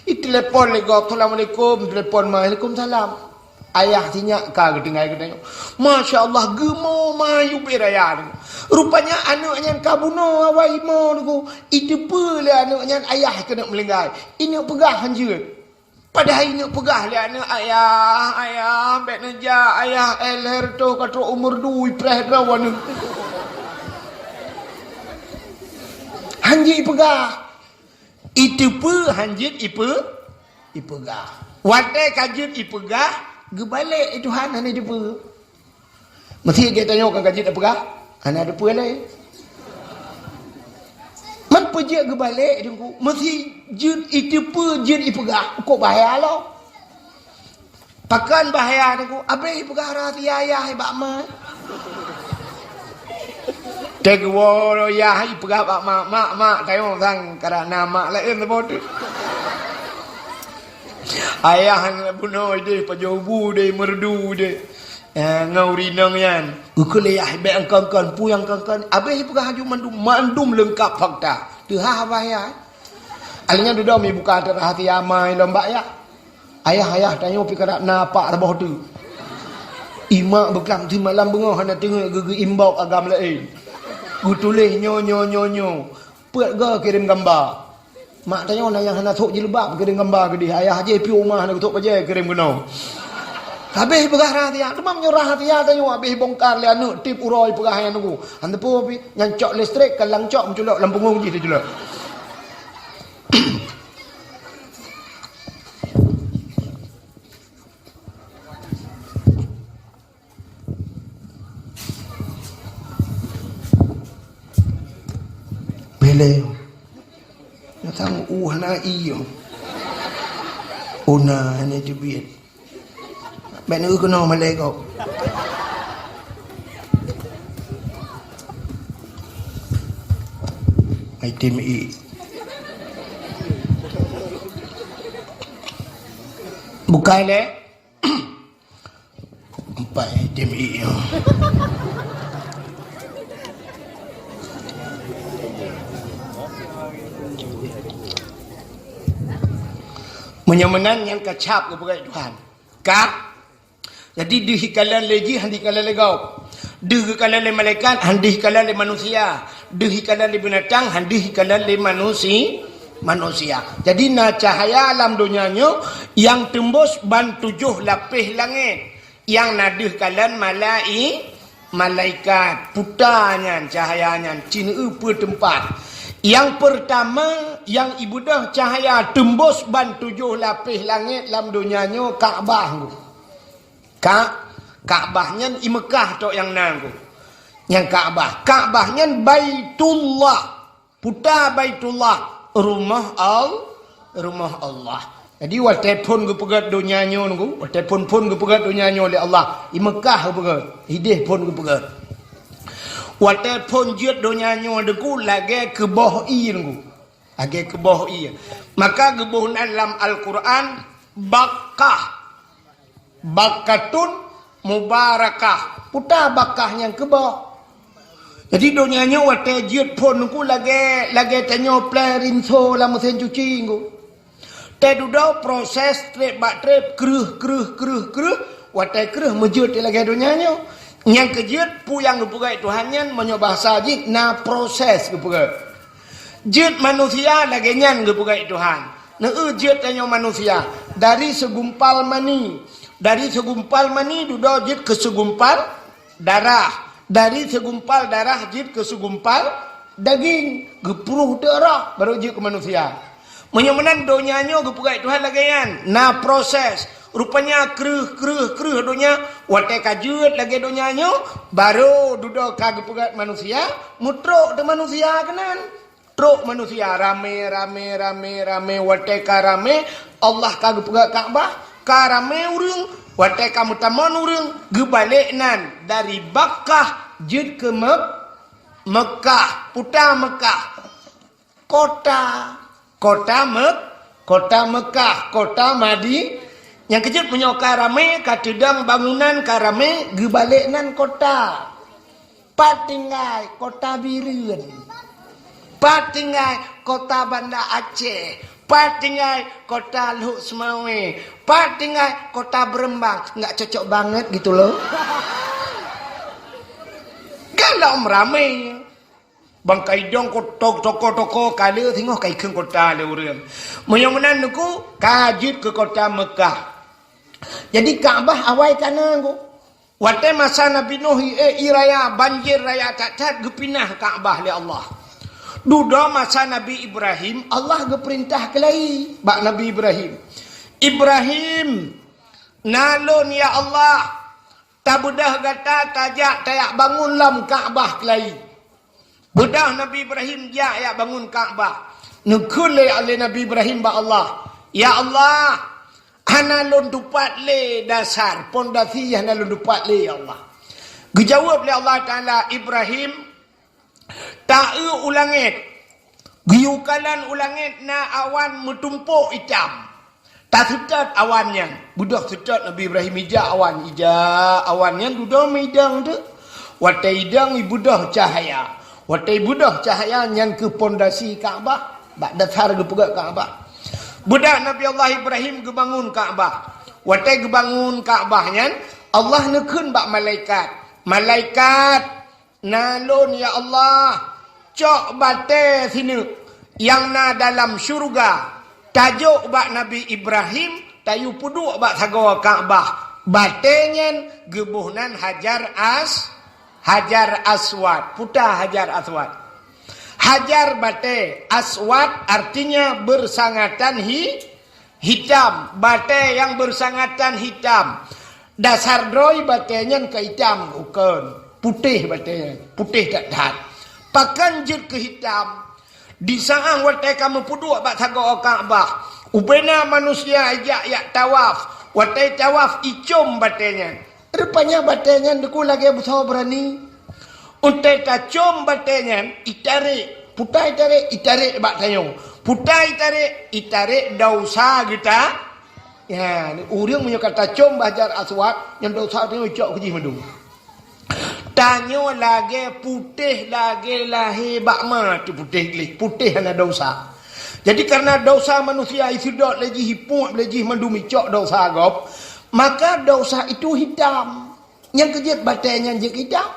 Itelepon lé gob, "Assalamualaikum." Telepon, "Waalaikumsalam." Ayah sinyak ka geutinggai geutanyoe. Masya Allah, geumo mayub raya. Rupanya aneuëk nyan ka bunoe awai imoe Teungku. Iteupeue lé aneuëk nyan ayah keuneuk meulinggai. Ineuk peugah hanjeuet. Padahai ineuk peugah lé aneuëk, "Ayah, ayah, bék neujak, ayah, L R toh ka trok u meurdu ipreh droe aneuëk." Hanjeuet ipeugah. Iteupeue hanjeuet ipe-, ipeugah. Watée ka jeuet ipeugah, geubalek Tuhan hana iteupeue. Meusi geutanyoe ka jeuet ipeugah, hana teupeue lé. Man peue jeuet geubalek Teungku, meusi jeuet iteupeue jeuet ipeugah, kok bahya lom. Pakon bahya Teungku, abéh ipeugah rahsia yah bak ma. Teuguwoe yah ipeugah bak ma, "Mak, mak, tayong sang karena mak laén saboh teuk." Ayah bunoe deh, pajoh bu deh, meurdu deh. Eh, ngon ureuëng inong nyan. Geukheun lé yah, "Bék angkon-kon, peue nyang kon-kon." Abéh ipeugah laju mandum, mandum leungkap fakta. Teuhah bahya. Akhirnya dudoe mi buka rahsia ma lom bak yah. "Ayah, ayah, tanyoe pih karab na apak saboh teuk." Imak beuklam simalam beungoh hana teungeut geu-, geuimbok agam laén. Geutuléh nyoe, nyoe, nyoe, nyoe. Peuet goe kirém gamba. Mak tanyoe na nyang hana sôk jilbab kirém gamba keudeh. Ayah jih piôh uma hana geusôk bajée kirém keunoe. Habéh peugah rahsia. Teuma meunyoe rahsia tanyoe habéh bongkar lé aneuëk tieb uroe peugah nyan Teungku. Hana peue pih, nyan cok listrik, ka lam cok meuculok lam punggong jih teuculok. Beleng. Nyang sang u hana ié. Ona hana teubiet. Bék na keunoe malée gob. Ai tem ié. Bukai lé. Empat item ié. Meunyoe meunan nyan ka cap geupeugah Tuhan. Ka. Jadi deuh ikalon lé jih, han dikalon lé gob. Deuh geukalon lé malaikat, han dikalon lé manusia. Deuh ikalon lé binatang, han dikalon lé manusi-, manusia. Jadi na cahaya lam donya nyoe nyang teumbus ban tujoh lapéh langét. Nyang na deuh kalon malai-, malaikat. Puta nyan cahaya nyan, ci neueu peue teumpat. Nyang peurtama, nyang ibeudôh cahya teumbôs ban tujoh lapéh langét lam donya nyoe, Ka'bah. Ka-, Ka'bah nyan i Meukah tok nyang na. Nyang Ka'bah. Ka'bah nyan Baitullah. Puta Baitullah, rumoh Al-, rumoh Allah. Jadi, watée phon geupeugét donya nyoe nunggu, watée phon-phon geupeugét donya nyoe lé Allah, i Meukah geupeugét, idéh phon geupeugét. Watée phon jeuet donya nyoe nunggu lagée keuboh ié nunggu. Lagée keuboh ié. Maka geuboh nan lam Al-Qur'an Bakkah. Bakkatun mubarakah. Puta Bakkah nyang keuboh. Jadi donya nyoe watée jeuet phon nunggu lagée, lagée tanyoe pleng rinso lam meusén cuci nunggu. Teududoe proses treb bak treb, kreueh, kreueh, kreueh, kreueh, watée kreueh meujeuet lagée donya nyoe. Nyang keujeuet peue nyang geupeugét Tuhan nyan, meunyoe bahasa jih na proses geupeugét. Jeuet manusia lagée nyan geupeugét Tuhan. Neu jeuet tanyoe manusia dari segumpal mani. Dari segumpal mani dudoe jeuet keu segumpal darah. Dari segumpal darah jeuet keu segumpal daging. Geupruh teuk roh baru jeuet keu manusia. Meunyoe meunan donya nyoe geupeugét Tuhan lagée nyan, na proses. Rupanya kreueh, kreueh, kreueh donya, watée ka jeuet lagée donya nyoe, baru dudoe ka geupeugét manusia, meutrok teu manusia keunan. Trok manusia ramé, ramé, ramé, ramé, watée ka ramé, Allah ka geupeugét Ka'bah, ka ramé ureuëng, watée ka meutamong ureuëng, geubalek nan dari Bakkah jeuet keu Mek-, Meukah, puta Meukah. Kota, kota Mek-, kota Meukah, kota Madi-, nyang keujeuet meunyoe ka ramé, ka teudong bangunan ka ramé, geubalek nan kota. Pat tinggai kota Bireuen. Pat tinggai kota Banda Aceh. Pat tinggai kota Lhokseumawe. Pat tinggai kota Beureumbang. Enggak cocok banget gitu loh. Galom ramé. Bang ka idong ko-, to-, toko-toko ka le singoh ka ikheun kota lé ureuëng. Meunyoe meunan nunggu, ka jeuet keu kota Meukah. Jadi Ka'bah awai ka na nunggu. Watée masa Nabi Nuh, eh, ie raya, banjir raya that-that, geupinah Ka'bah lé Allah. Dudoe masa Nabi Ibrahim, Allah geupeurintah keulai bak Nabi Ibrahim. Ibrahim, na lôn ya Allah, tabeudôh gata tajak tajak bangun lom Ka'bah keulai. Beudôh Nabi Ibrahim jak jak bangun Ka'bah. Neukheun lé, lé Nabi Ibrahim bak Allah, "Ya Allah, hana lôn tupat lé dasar, pondasi hana lôn tupat lé, ya Allah." Geujaweueb lé Allah Taala, "Ibrahim, ta-eu u langét." Geuyue kalon u langét na awan meutumpôk itam. Taseutôt awan nyan. Beudôh seutôt Nabi Ibrahim ijak awan, ijak awan nyan dudoe meudong teuk. Watée idong ibeudôh cahya. Watée ibeudôh cahya nyan keu pondasi Ka'bah, bak dasar geupeugét Ka'bah. Beudôh Nabi Allah Ibrahim geubangun Ka'bah. Watée geubangun Ka'bah nyan, Allah neukheun bak malaikat, "Malaikat, na lôn, ya Allah, cok batée sineuk nyang na dalam syeuruga, tajok bak Nabi Ibrahim, tayue peuduek bak sagoe Ka'bah." Batée nyan geuboh nan Hajar As-, Hajar Aswad. Peue ta Hajar Aswad? Hajar batée, Aswad artinya bersangatan hi-, hitam, batée nyang bersangatan hitam. Dasar droe batée nyan ka itam, bukon. Putéh batée nyan, putéh that-that. Pakon jeuet keu hitam? Di saát watée ka meupeuduek bak sagoe Ka'bah, ubena manusia ijak jak tawaf. Watée tawaf icom batée nyan. Rupanya batée nyan deuku lagée busoe beurani. Untée tacom batée nyan, itarek. Peue ta itarek? Itarek bak tanyoe. Peue ta itarek? Itarek desya geuta. Ya, ureuëng meunyoe ka tacom bak Hajar Aswad, nyan desya tanyoe icok keu jih mandum. Tanyoe lagée putéh lagée lahé bak ma teuh putéh gleh, putéh hana desya. Jadi, karena desya manusia iseudot lé jih, ipuek lé jih mandum icok desya gob, maka desya itu hitam. Nyang keujeuet batée nyan jeuet keu itam.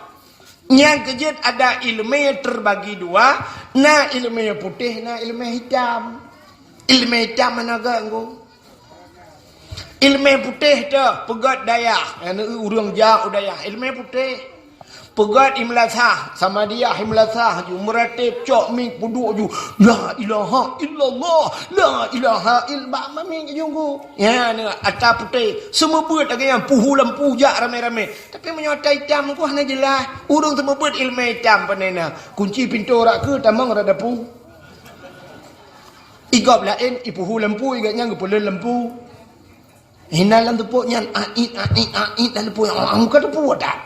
Nyang keujeuet ada ileumé teubagi dua, na ileumé putéh, na ileumé hitam. Ileumé hitam hana geuh ngon. Ileumé putéh teuh peugét dayah, nyang ureuëng jak u dayah, ileumé putéh. Peugöt i meulasah, Samadiyah i meulasah ju, meuratéb cok mieng peuduek ju. La ilaha illallah, la ilaha ill-, bak mieng ju. Ya, ni ata putéh, seumeubeuet lagèe nyan, puhu lampu jak ramé-ramé. Tapi meunyoe ata itam ku hana jeulaih, ureueng seumeubeuet ileumèe itam pane na. Kunci pintoe rot keu tamong rot dapu. I gob laén, i puhu lampu, i gob nyan geupeuleueh lampu. Hina lam teupok nyan, ait, ait, ait, lam teupok nyan, oh, ka teupok dah.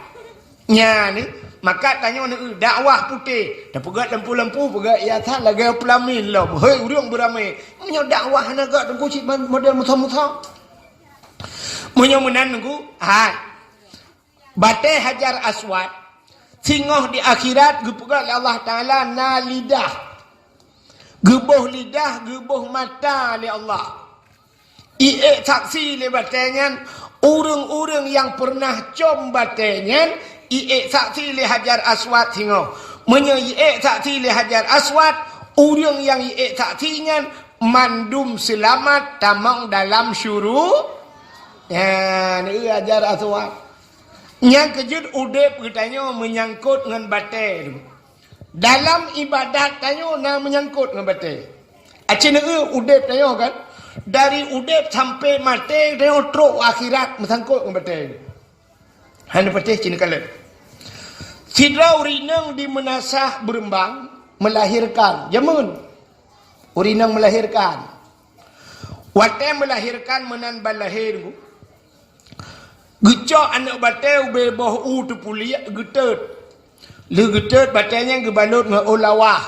Nyan, maka tanyoe neu dakwah putéh. Tapeugöt lampu-lampu, peugöt hiasan lagèe peulamin lom. Hei, ureueng beuramé. Meunyoe dakwah hana göt teungku cit model musoh-musoh. Meunyoe meunan teungku, hai. Batèe Hajar Aswad, singoh di akhirat geupeugöt lé Allah Taala na lidah. Geuboh lidah, geuboh mata lé Allah. Iék saksi lé batèe nyan, ureueng-ureueng nyang peureunah com batèe nyan, iék saksi lé Hajar Aswad singoh. Meunyoe iék saksi lé Hajar Aswad, ureueng nyang iék saksi nyan mandum seulamat tamong dalam syuru-, nyan, eu Hajar Aswad. Nyang keujeuet udép geutanyoe meunyangkot ngon batèe. Dalam ibadat tanyoe na meunyangkot ngon batèe. Aci neu udép tanyoe kan? Dari udép sampai maté tanyoe trok akhirat meusangkot ngon batèe. Hana patéh cit neukalon. Sidroe ureueng inong di Meunasah Beureumbang meulahirkan. Jameun ureueng inong meulahirkan. Watèe meulahirkan meunan ban lahé, geucok aneuk batèe ubé boh u teupuliek geutot. Lheueh geutot batèe nyan geubalot ngon ôn lawah.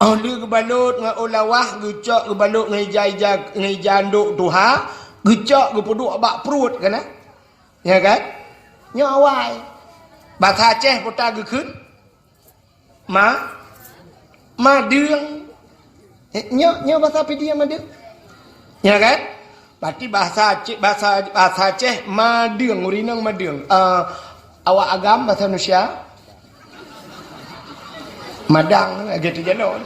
Óh lheueh geubalot ngon ôn lawah, geucok geubalot ngon ija-ija, ngon ija andok tuha, geucok geupeuduek bak pruet kana. Ya kan? Nyoe awai. Basa Aceh peue ta geukheun? Ma-, madeueng. Eh, nyoe, nyoe basa Pidie madeueng. Ya kan? Berarti basa Aceh, basa, basa Aceh madeueng, ureueng inong madeueng. Eh, awak agam basa Indonesia madang, lagèe tu jalan.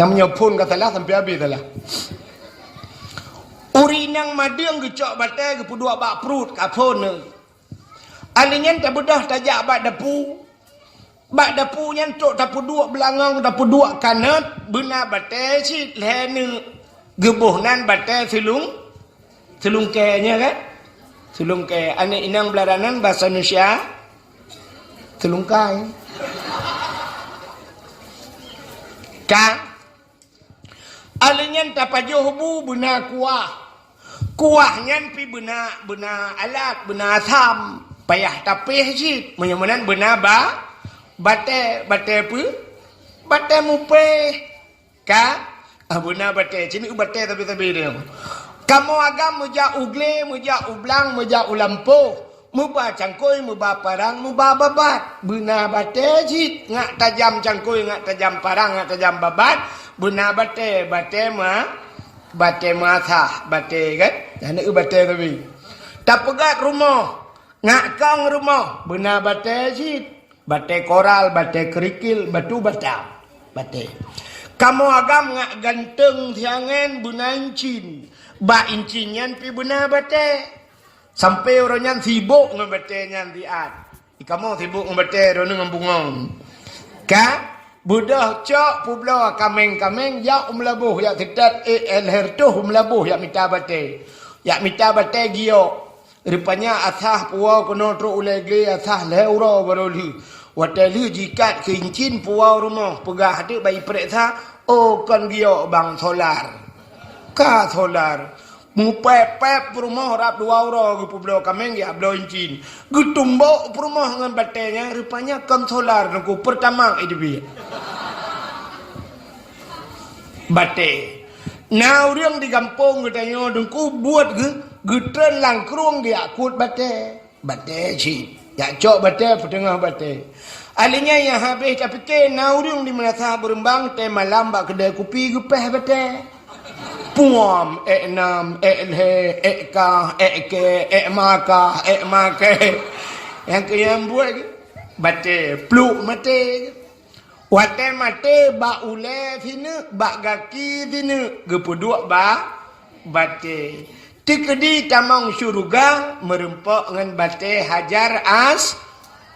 Nyang meunyoe phôn ka salah, sampai habéh salah. Ureueng inong madeueng geucok batèe geupeuduek bak pruet ka phôn. Alèh nyan tabeudôh tajak bak dapu. Bak dapu nyan trok tapeuduek beulangong, tapeuduek kanot, beuna batèe cit lhèe neuk. Geuboh nan batèe seulung-, seulungkèe nyan kan? Seulungkèe. Aneuk inong beularanan basa Indonesia seulungkai. Ka? Alèh nyan tapajoh bu beuna kuah. Kuah nyan pi beuna, beuna alat, beuna asam. Payah tapéh cit. Meunyoe meunan beuna ba-, batèe, batèe peue? Batèe mupéh. Ka? Ah, beuna batèe. Cit neu batèe sabe-sabe nyoe. Kamoe agam meujak u glé, meujak u blang, meujak u lampôh. Meuba cangkôi, meuba parang, meuba babat. Beuna batèe cit, ngat tajam cangkôi, ngat tajam parang, ngat tajam babat. Beuna batèe, batèe ma-, batèe meuasah, batèe kan? Hana eu batèe sabe. Tapeugöt rumoh, ngat kong rumoh, beuna batèe cit. Batèe koral, batèe kerikil, batu bata. Batèe. Kamoe agam ngat ganteung siangen beuna incin. Bak incin nyan pi beuna batèe. Sampai uroe nyan sibok ngon batèe nyan siat. Di kamoe sibok ngon batèe, droeneuh ngon bungong. Ka? Beudôh cok peubloe kaméng-kaméng, jak u Meulaboh, jak seutet, eh, eh, lhèe reutôh u Meulaboh, jak mita batèe. Jak mita batèe giok. Rupanya asah puwoe keunoe trok u lagèe asah lhèe uroe barô lheueh. Watèe lheueh jikat keu incin puwoe rumoh, peugah teuk bak iprèksa, "Oh, kon giok bang, solar." Ka solar. Mupèp-pèp peurumoh rab dua uroe geupeubloe kaméng geubloe incin. Geutumbok peurumoh ngon batèe nyan, rupanya kon solar, Teungku, Pertamax iteubiet. Batèe. Na ureueng di gampông geutanyoe Teungku buet geu-, geutreun lam krueng geujak kut batèe. Batèe cit. Jak cok batèe peuteungoh batèe. Alèh nyan nyang habéh tapike na ureueng di Meunasah Beureumbang teumalam bak keudè kupi geupèh batèe. Puam, èk nam, èk lhèe, èk kah, èk kèe, èk makah, èk makèe. Nyang keu nyang buet batèe, pluek maté. Watèe maté bak ulèe sineuk, bak gaki sineuk, geupeuduek bak batèe. Teukeudi tamong syeuruga meureumpok ngon batèe Hajar As-,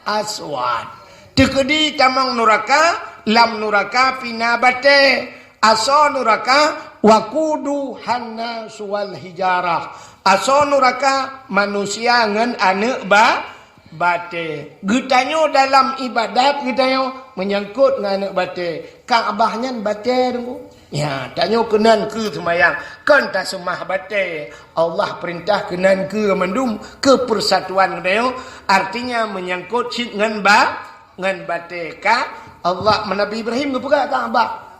Aswad. Teukeudi tamong nuraka, lam nuraka pih na batée. Asoe nuraka, waquduhan nasu wal hijarah. Asoe nuraka manusia ngon aneuëk ba-, batée. Geutanyoe dalam iébadat geutanyoe meunyangkot ngon aneuëk batée. Ka'bah nyan batée, Teungku. Ya, tanyoe keunan keu seumayang, kon taseumah batée. Allah peurintah keunan keu mandum, keu peusatuan geutanyoe, artinya meunyangkot cit ngon ba-, ngon batée. Ka Allah, Nabi Ibrahim geupeugah Ka'bah.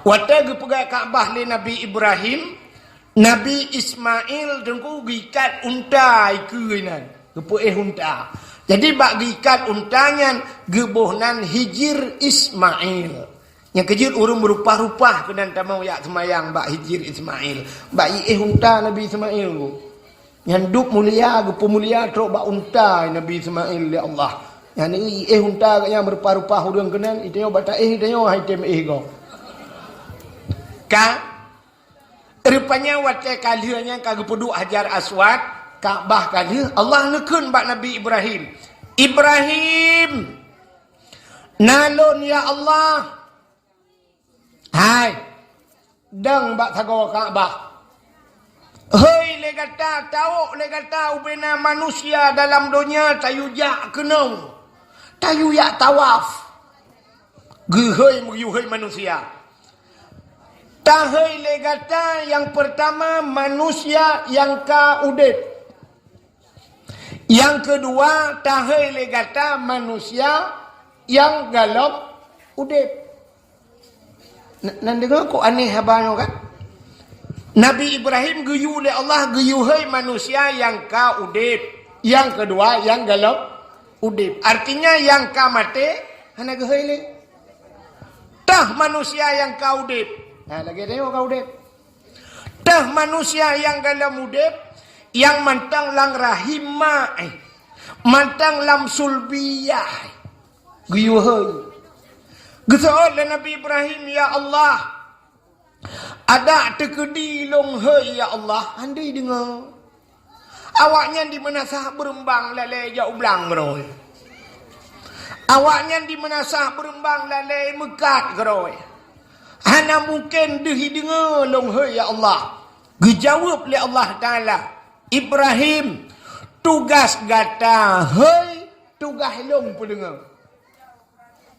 Watée geupeugah Ka'bah lé Nabi Ibrahim, Nabi Ismail Teungku geuikat unta ikeue nan, geupeuéh unta. Jadi bak geuikat unta nyan geuboh nan Hijir Ismail. Nyang keujeuet ureuëng meurupah-rupah keunan tamong jak seumayang bak Hijir Ismail. Bak iéh unta Nabi Ismail Teungku. Nyan dub mulia, geupeumulia trok bak unta Nabi Ismail lé Allah. Nyan iéh unta geuh nyan meurupah-rupah ureuëng keunan, itanyoe bak taéh itanyoe hai tem éh gob. Ka Rupanya watée ka lheueh nyan ka geupeuduek Hajar Aswad, Ka'bah ka lheueh, Allah neukheun bak Nabi Ibrahim, "Ibrahim, na lôn ya Allah." Hai, dong bak sagoe Ka'bah. Hôi lé gata, tawök lé gata ubena manusia dalam donya tayue jak keunoe. Tayue jak tawaf. Geuhôi meuyue hôi manusia. Tahôi lé gata nyang peurtama manusia nyang ka udeb. Nyang keudua tahôi lé gata manusia nyang galom udeb. N-, nan deungoe kok aneh haba nyoe kan? Nabi Ibrahim geuyue lé Allah geuyue hôi manusia nyang ka udeb. Nyang keudua nyang galom udeb. Artinya nyang ka maté hana geuhôi lé. Tah manusia nyang ka udeb. Ha, lagée tanyoe ka udeb. Tah manusia nyang galom udeb, nyang mantong lam rahim ma, eh, mantong lam sulbiyah, eh, geuyue hôi. Geuseuôt lé Nabi Ibrahim, "Ya Allah, adak teukeudi lôn hôi, ya Allah." Andai deungoe. Awaknyan di meunasah beureumbang lalée jak u blang keudroe. Awaknyan di meunasah beureumbang lalée meukat keudroe. Hana mungken deuh ideungoe lôn hôi, ya Allah. Geujaweueb lé Allah Taala, "Ibrahim, tugaih gata hôi, tugaih lôn peudeungoe."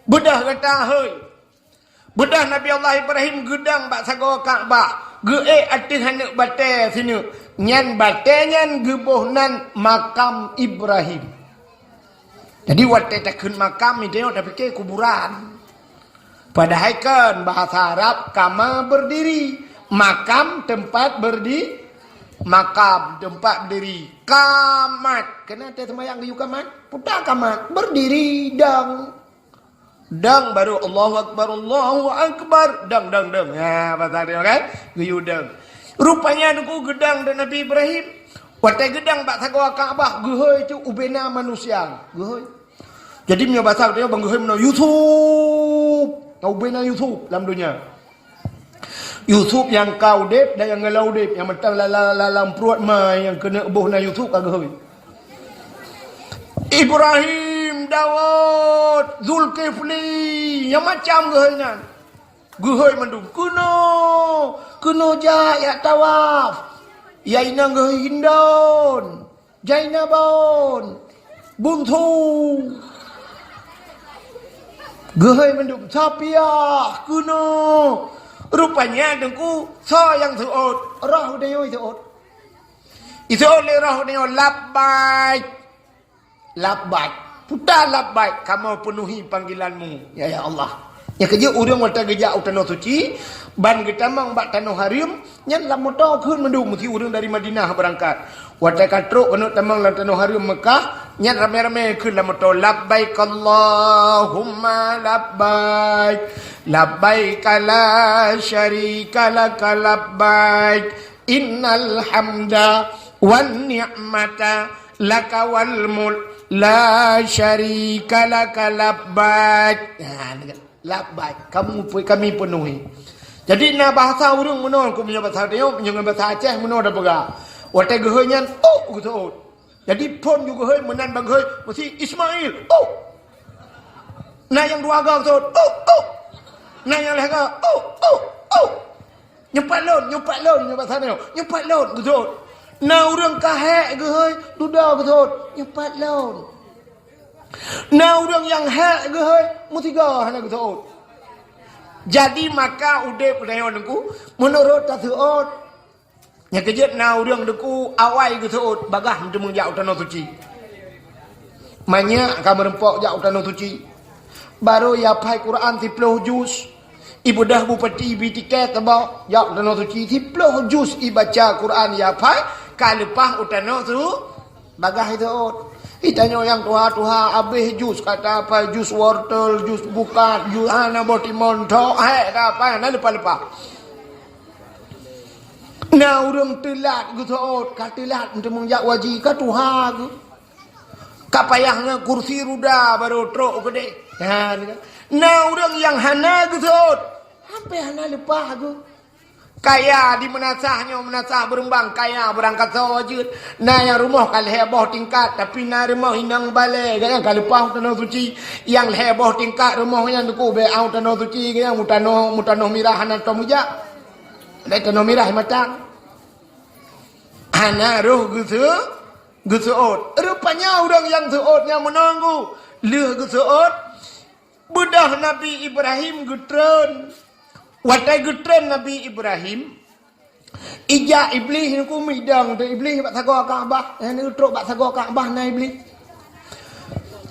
Beudôh gata hôi. Beudôh Nabi Allah Ibrahim geudong bak sagoe Ka'bah, geuék ateueh aneuëk batée sineuk. Nyan batée nyan geuboh nan makam Ibrahim. Jadi watée takheun makam, tanyoe tapike kuburan. Padahai kan bahasa Arab kama berdiri, makam tempat berdi-, makam tempat berdiri. Kamat, keunan teuh seumayang geuyue kamat, puta kamat, berdiri dong. Dong baru Allahu Akbar, Allahu Akbar. Dong, dong, dong. Ha, bahasa dia kan? Geuyue dong. Rupanya Teungku geudong dan Nabi Ibrahim. Watée geudong bak sagoe Ka'bah, geuhôi cit ubena manusia. Geuhôi. Jadi meunyoe bahasa dia bang geuhôi meunoe Yusuf. Ubena Yusuf lam donya. Yusuf nyang ka udeb dan nyang galom udeb, nyang mantong lam, lam, lam, lam pruet ma nyang keuneuk boh na Yusuf ka geuhôi. Ibrahim, Daud, Zulkifli, nyang macam geuhôi nyan. Geuhôi mandum. Keunoe, keunoe jak, jak tawaf. Ya inong geuhôi Hindon. Jainabon, Bunsu. Geuhôi mandum, Sapiah, keunoe. Rupanya Teungku, soe nyang seuôt? Roh udah nyoi seuôt. Iseuôt lé roh udah nyoi, "Labbaik. Labbaik. Puta labbaik, kamoe peunuhi panggilanmu, ya, ya Allah." Nyang keujeuet ureuëng watée geujak u tanoh suci, ban geutamong bak tanoh hareuem, nyan lam moto kheun mandum meusi ureuëng dari Madinah beurangkat. Watée ka trok keuneuk tamong lam tanoh hareuem Meukah, nyan ramé-ramé kheun lam moto, "Labbaik Allahumma labbaik, labbaik la syarika laka labbaik, innal hamda wan ni'mata laka wal mulk, la syarika laka labbaik." Nah, Labbaik, kamu pu-, kami peunuhi. Jadi na bahasa ureuëng meunoe, keu meunyoe bahasa Aceh, meunyoe ngon bahasa Aceh meunoe da peugah. Watée geuhôi nyan, "Oh," geuseuôt. Jadi phon ju geuhôi meunan ban geuhôi meusi Ismail. Oh! Na nyang dua ga geuthot. Oh! Oh! Na nyang lhèe ga. Oh! Oh! Oh! Nyoe pat lôn, nyoe pat lôn, nyoe pat sana, nyoe pat lôn geuthot. Na ureueng ka hék geuhôi, dudoe geuthot, nyoe pat lôn. Na ureueng nyang hék geuhôi, meusigoe hana geuthot. Jadi maka udép tanyoe Teungku, meunurot taseuôt. Nyang keujeuet na ureueng Teungku awai geuthot, bagaih meuteumé jak u Tanoh Suci. Manyak ka meureumpok jak u Tanoh Suci. Barô ya phai Quran siploh juz. Ibeudôh bupati B T K teuba jak u Tanoh Suci. Siploh juz ibaca Quran ya phai ka leupah u Tanoh Su-, bagaih thot. Itanyoe nyang tuha-tuha abéh juz kata apa juz wortel, juz bukat, juz hana boh timon thok, hék ka apa na leupah-leupah. Na ureueng teulat geuthot, ka teulat meuteumé jak waji, ka tuha geuh. Ka payah ngon kursi ruda barô trok keudeh. Ha, na ureueng nyang hana geuthot, sampai hana leupah geuh. Kaya di meunasah nyoe, meunasah beureumbang, kaya beurangkat soe jeuet. Na nyang rumoh ka lhèe boh tingkat, tapi na rumoh inong balè, gobnyan ka leupah u Tanoh Suci. Nyang lhèe boh tingkat rumoh nyan Teungku bèk u Tanoh Suci, gobnyan u tanoh, u tanoh mirah hana tom geujak. Di Tanoh Mirah matang. Hana roh geuseu-, geuseuôt. Rupanya ureueng nyang seuôt nyan meunan Teungku. Lheueh geuseuôt, beudôh Nabi Ibrahim geutreun. Watèe geutreun Nabi Ibrahim, ijak Iblih Teungku meudong teuh Iblih bak sagoe Ka'bah. Nyang trok bak sagoe Ka'bah na Iblih.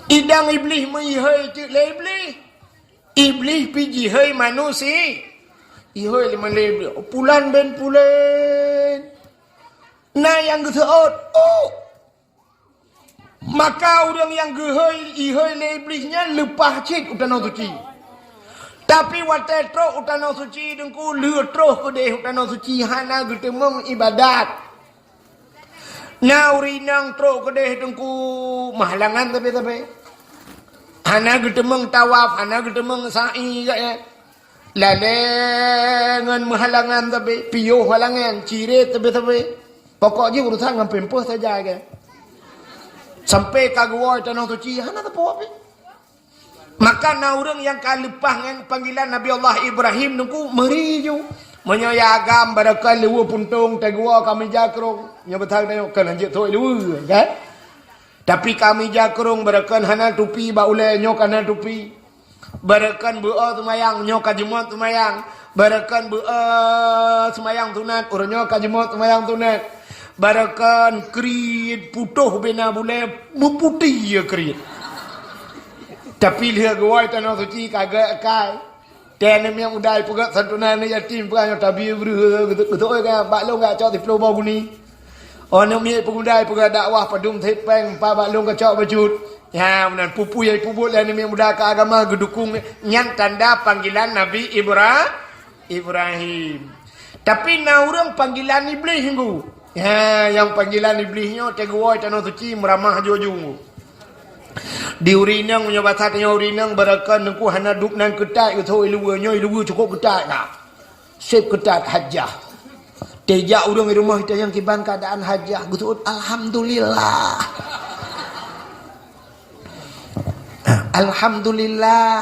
Idong Iblih meuihôi cit lé Iblih. Iblih pih jihôi manusia. Ihôi lé malaikat, "Pulan bin pulan." Na nyang geuseuôt, "Oh!" Maka ureueng nyang geuhôi, ihôi lé Iblih nyan leupah cit u Tanoh Suci. Tapi watèe trok u Tanoh Suci Teungku, lheueh troh keudeh u Tanoh Suci hana geuteumeung ibadat. Na ureueng inong trok keudeh Teungku meuhalangan sabe-sabe. Hana geuteumeung tawaf, hana geuteumeung sa'i gobnyan. Lalè ngon meuhalangan sabe, piôh halangan, cirét sabe-sabe. Pokok jih urusan ngon pampers saja gobnyan. Sampai ka geuwoe Tanoh Suci, hana sapeue pih. Maka na ureueng nyang ka leupah ngon panggilan Nabi Allah Ibrahim Teungku meuri ju. Meunyoe ya agam barokon luweue puntông teuguwa ka meuja krông. Nyoe beutôi tanyoe kon hanjeuet thok luweue, kan? Tapi ka meuja krông barokon hana tupi bak ulèe nyoe ka na tupi. Barokon beu-o seumayang nyoe ka jeumot seumayang. Barokon beu-o seumayang sunat uroe nyoe ka jeumot seumayang sunat. Barokon kriet putôh bina bulèe meuputéh kriet. Tapi lheueh geuwoe Tanoh Suci ka gèt akai. Teuh aneuk miet muda ipeugèt santunan aneuk yatim peugah nyoe tabi breuh geutu-, geutu'oh ka bak lôn ka cok siploh boh guni. Oh aneuk miet peumuda ipeugah dakwah padum sét péng empat bak lôn ka cok bacut. Ya, meunan peue-peue nyang ipubuet lé aneuk miet muda keu agama geudukong nyan tanda panggilan Nabi Ibra-, Ibrahim. Tapi na ureueng panggilan Iblih Teungku. Ha, nyang panggilan Iblih nyoe teuguwoe Tanoh Suci meuramah aju-aju Teungku. Di ureueng inong meunyoe basa tanyoe ureueng inong barokon Teungku hana duek nan keutat geuthok iluweue nyoe iluweue cukôp keutat ka. Sép keutat hajah. Teuh jak ureueng di rumoh itanyong kiban keuadaan hajah geuthok alhamdulillah. Alhamdulillah.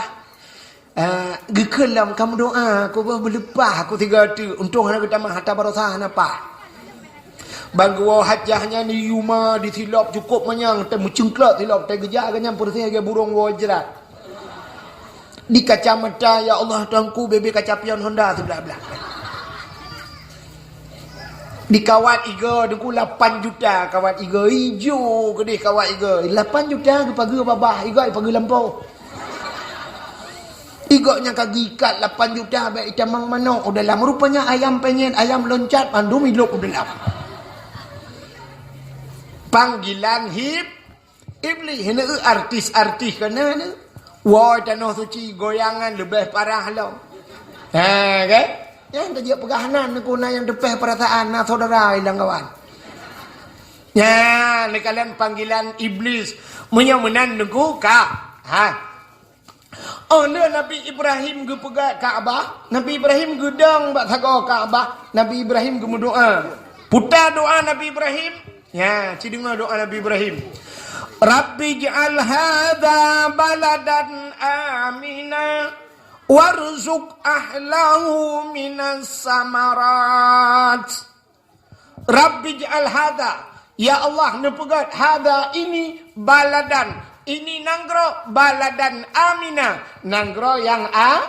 Ah, geukheun lom ka meudoa, aku bah meuleupah aku sigoe teuk. Untông hana geutamah harta baroesa hana paih. Ban geuwoe hajah nyan di yuma, di silop cukôp manyang, teuh meucungklok silop, teuh geujak geuh nyan peureuseh lagèe burông woe jrat. Di kacamata, ya Allah, Tuhanku, bebe kaca pion Honda siblah-blah. Di kawat igoe, Teungku, lapan juta kawat igoe, ijo keudeh kawat igoe. Lapan juta geupageue babah, igoe ipageue lampôh. Igoe nyang ka geuikat lapan juta bèk itamong manok u dalam. Rupanya ayam penyet, ayam loncat, mandum ilop u dalam. Panggilan hib-, Iblih, hana artis-artis ka na ni. Woe Tanoh Suci goyangan leubeh parah lom. Ha, kan? Nyang tajak peugah nan Teungku na nyang teupeh peurasaan, na syedara ilang kawan. Nyan, neukalon panggilan Iblis. Meunyoe meunan Teungku ka. Ha. Oh, lé Nabi Ibrahim geupeugah Ka'bah, Nabi Ibrahim geudong bak sagoe Ka'bah, Nabi Ibrahim geumeudoa. Puta doa Nabi Ibrahim, Ya, ci deungoe doa Nabi Ibrahim. Rabbi ij'al hadza baladan amina warzuq ahlahu minas samarat. Rabbi ij'al hadza, ya Allah, neupeugét hadza ini baladan, ini nanggroe, baladan amina, nanggroe nyang a-,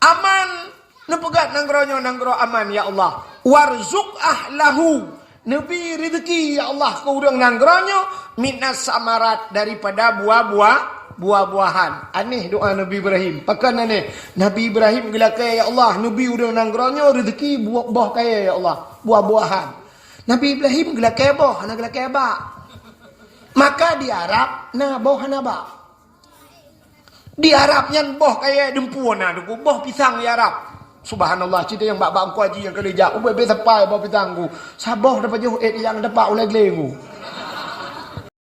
aman. Neupeugét nanggroe nyoe nanggroe aman, ya Allah. Warzuq ahlahu, neubi reuzeuki, ya Allah, keu ureuëng nanggroe nyoe minas samarat, daripada buah-buah, buah-buahan. Aneh doa Nabi Ibrahim. Pakon aneh? Nabi Ibrahim geulakée, ya Allah, neubi ureuëng nanggroe nyoe reuzeuki buah, boh kayée, ya Allah, buah-buahan. Nabi Ibrahim geulakée boh, hana geulakée bak. Maka di Arab na boh hana bak. Di Arab nyan boh kayée dumpeue na, Teungku, boh pisang di Arab. Subhanallah, cit nyang bak-bak Teungku Haji nyang kali jak, ubé-bé sapai boh pisang ku. Saboh dapat jauh ék nyang dapat ulée gleng ku.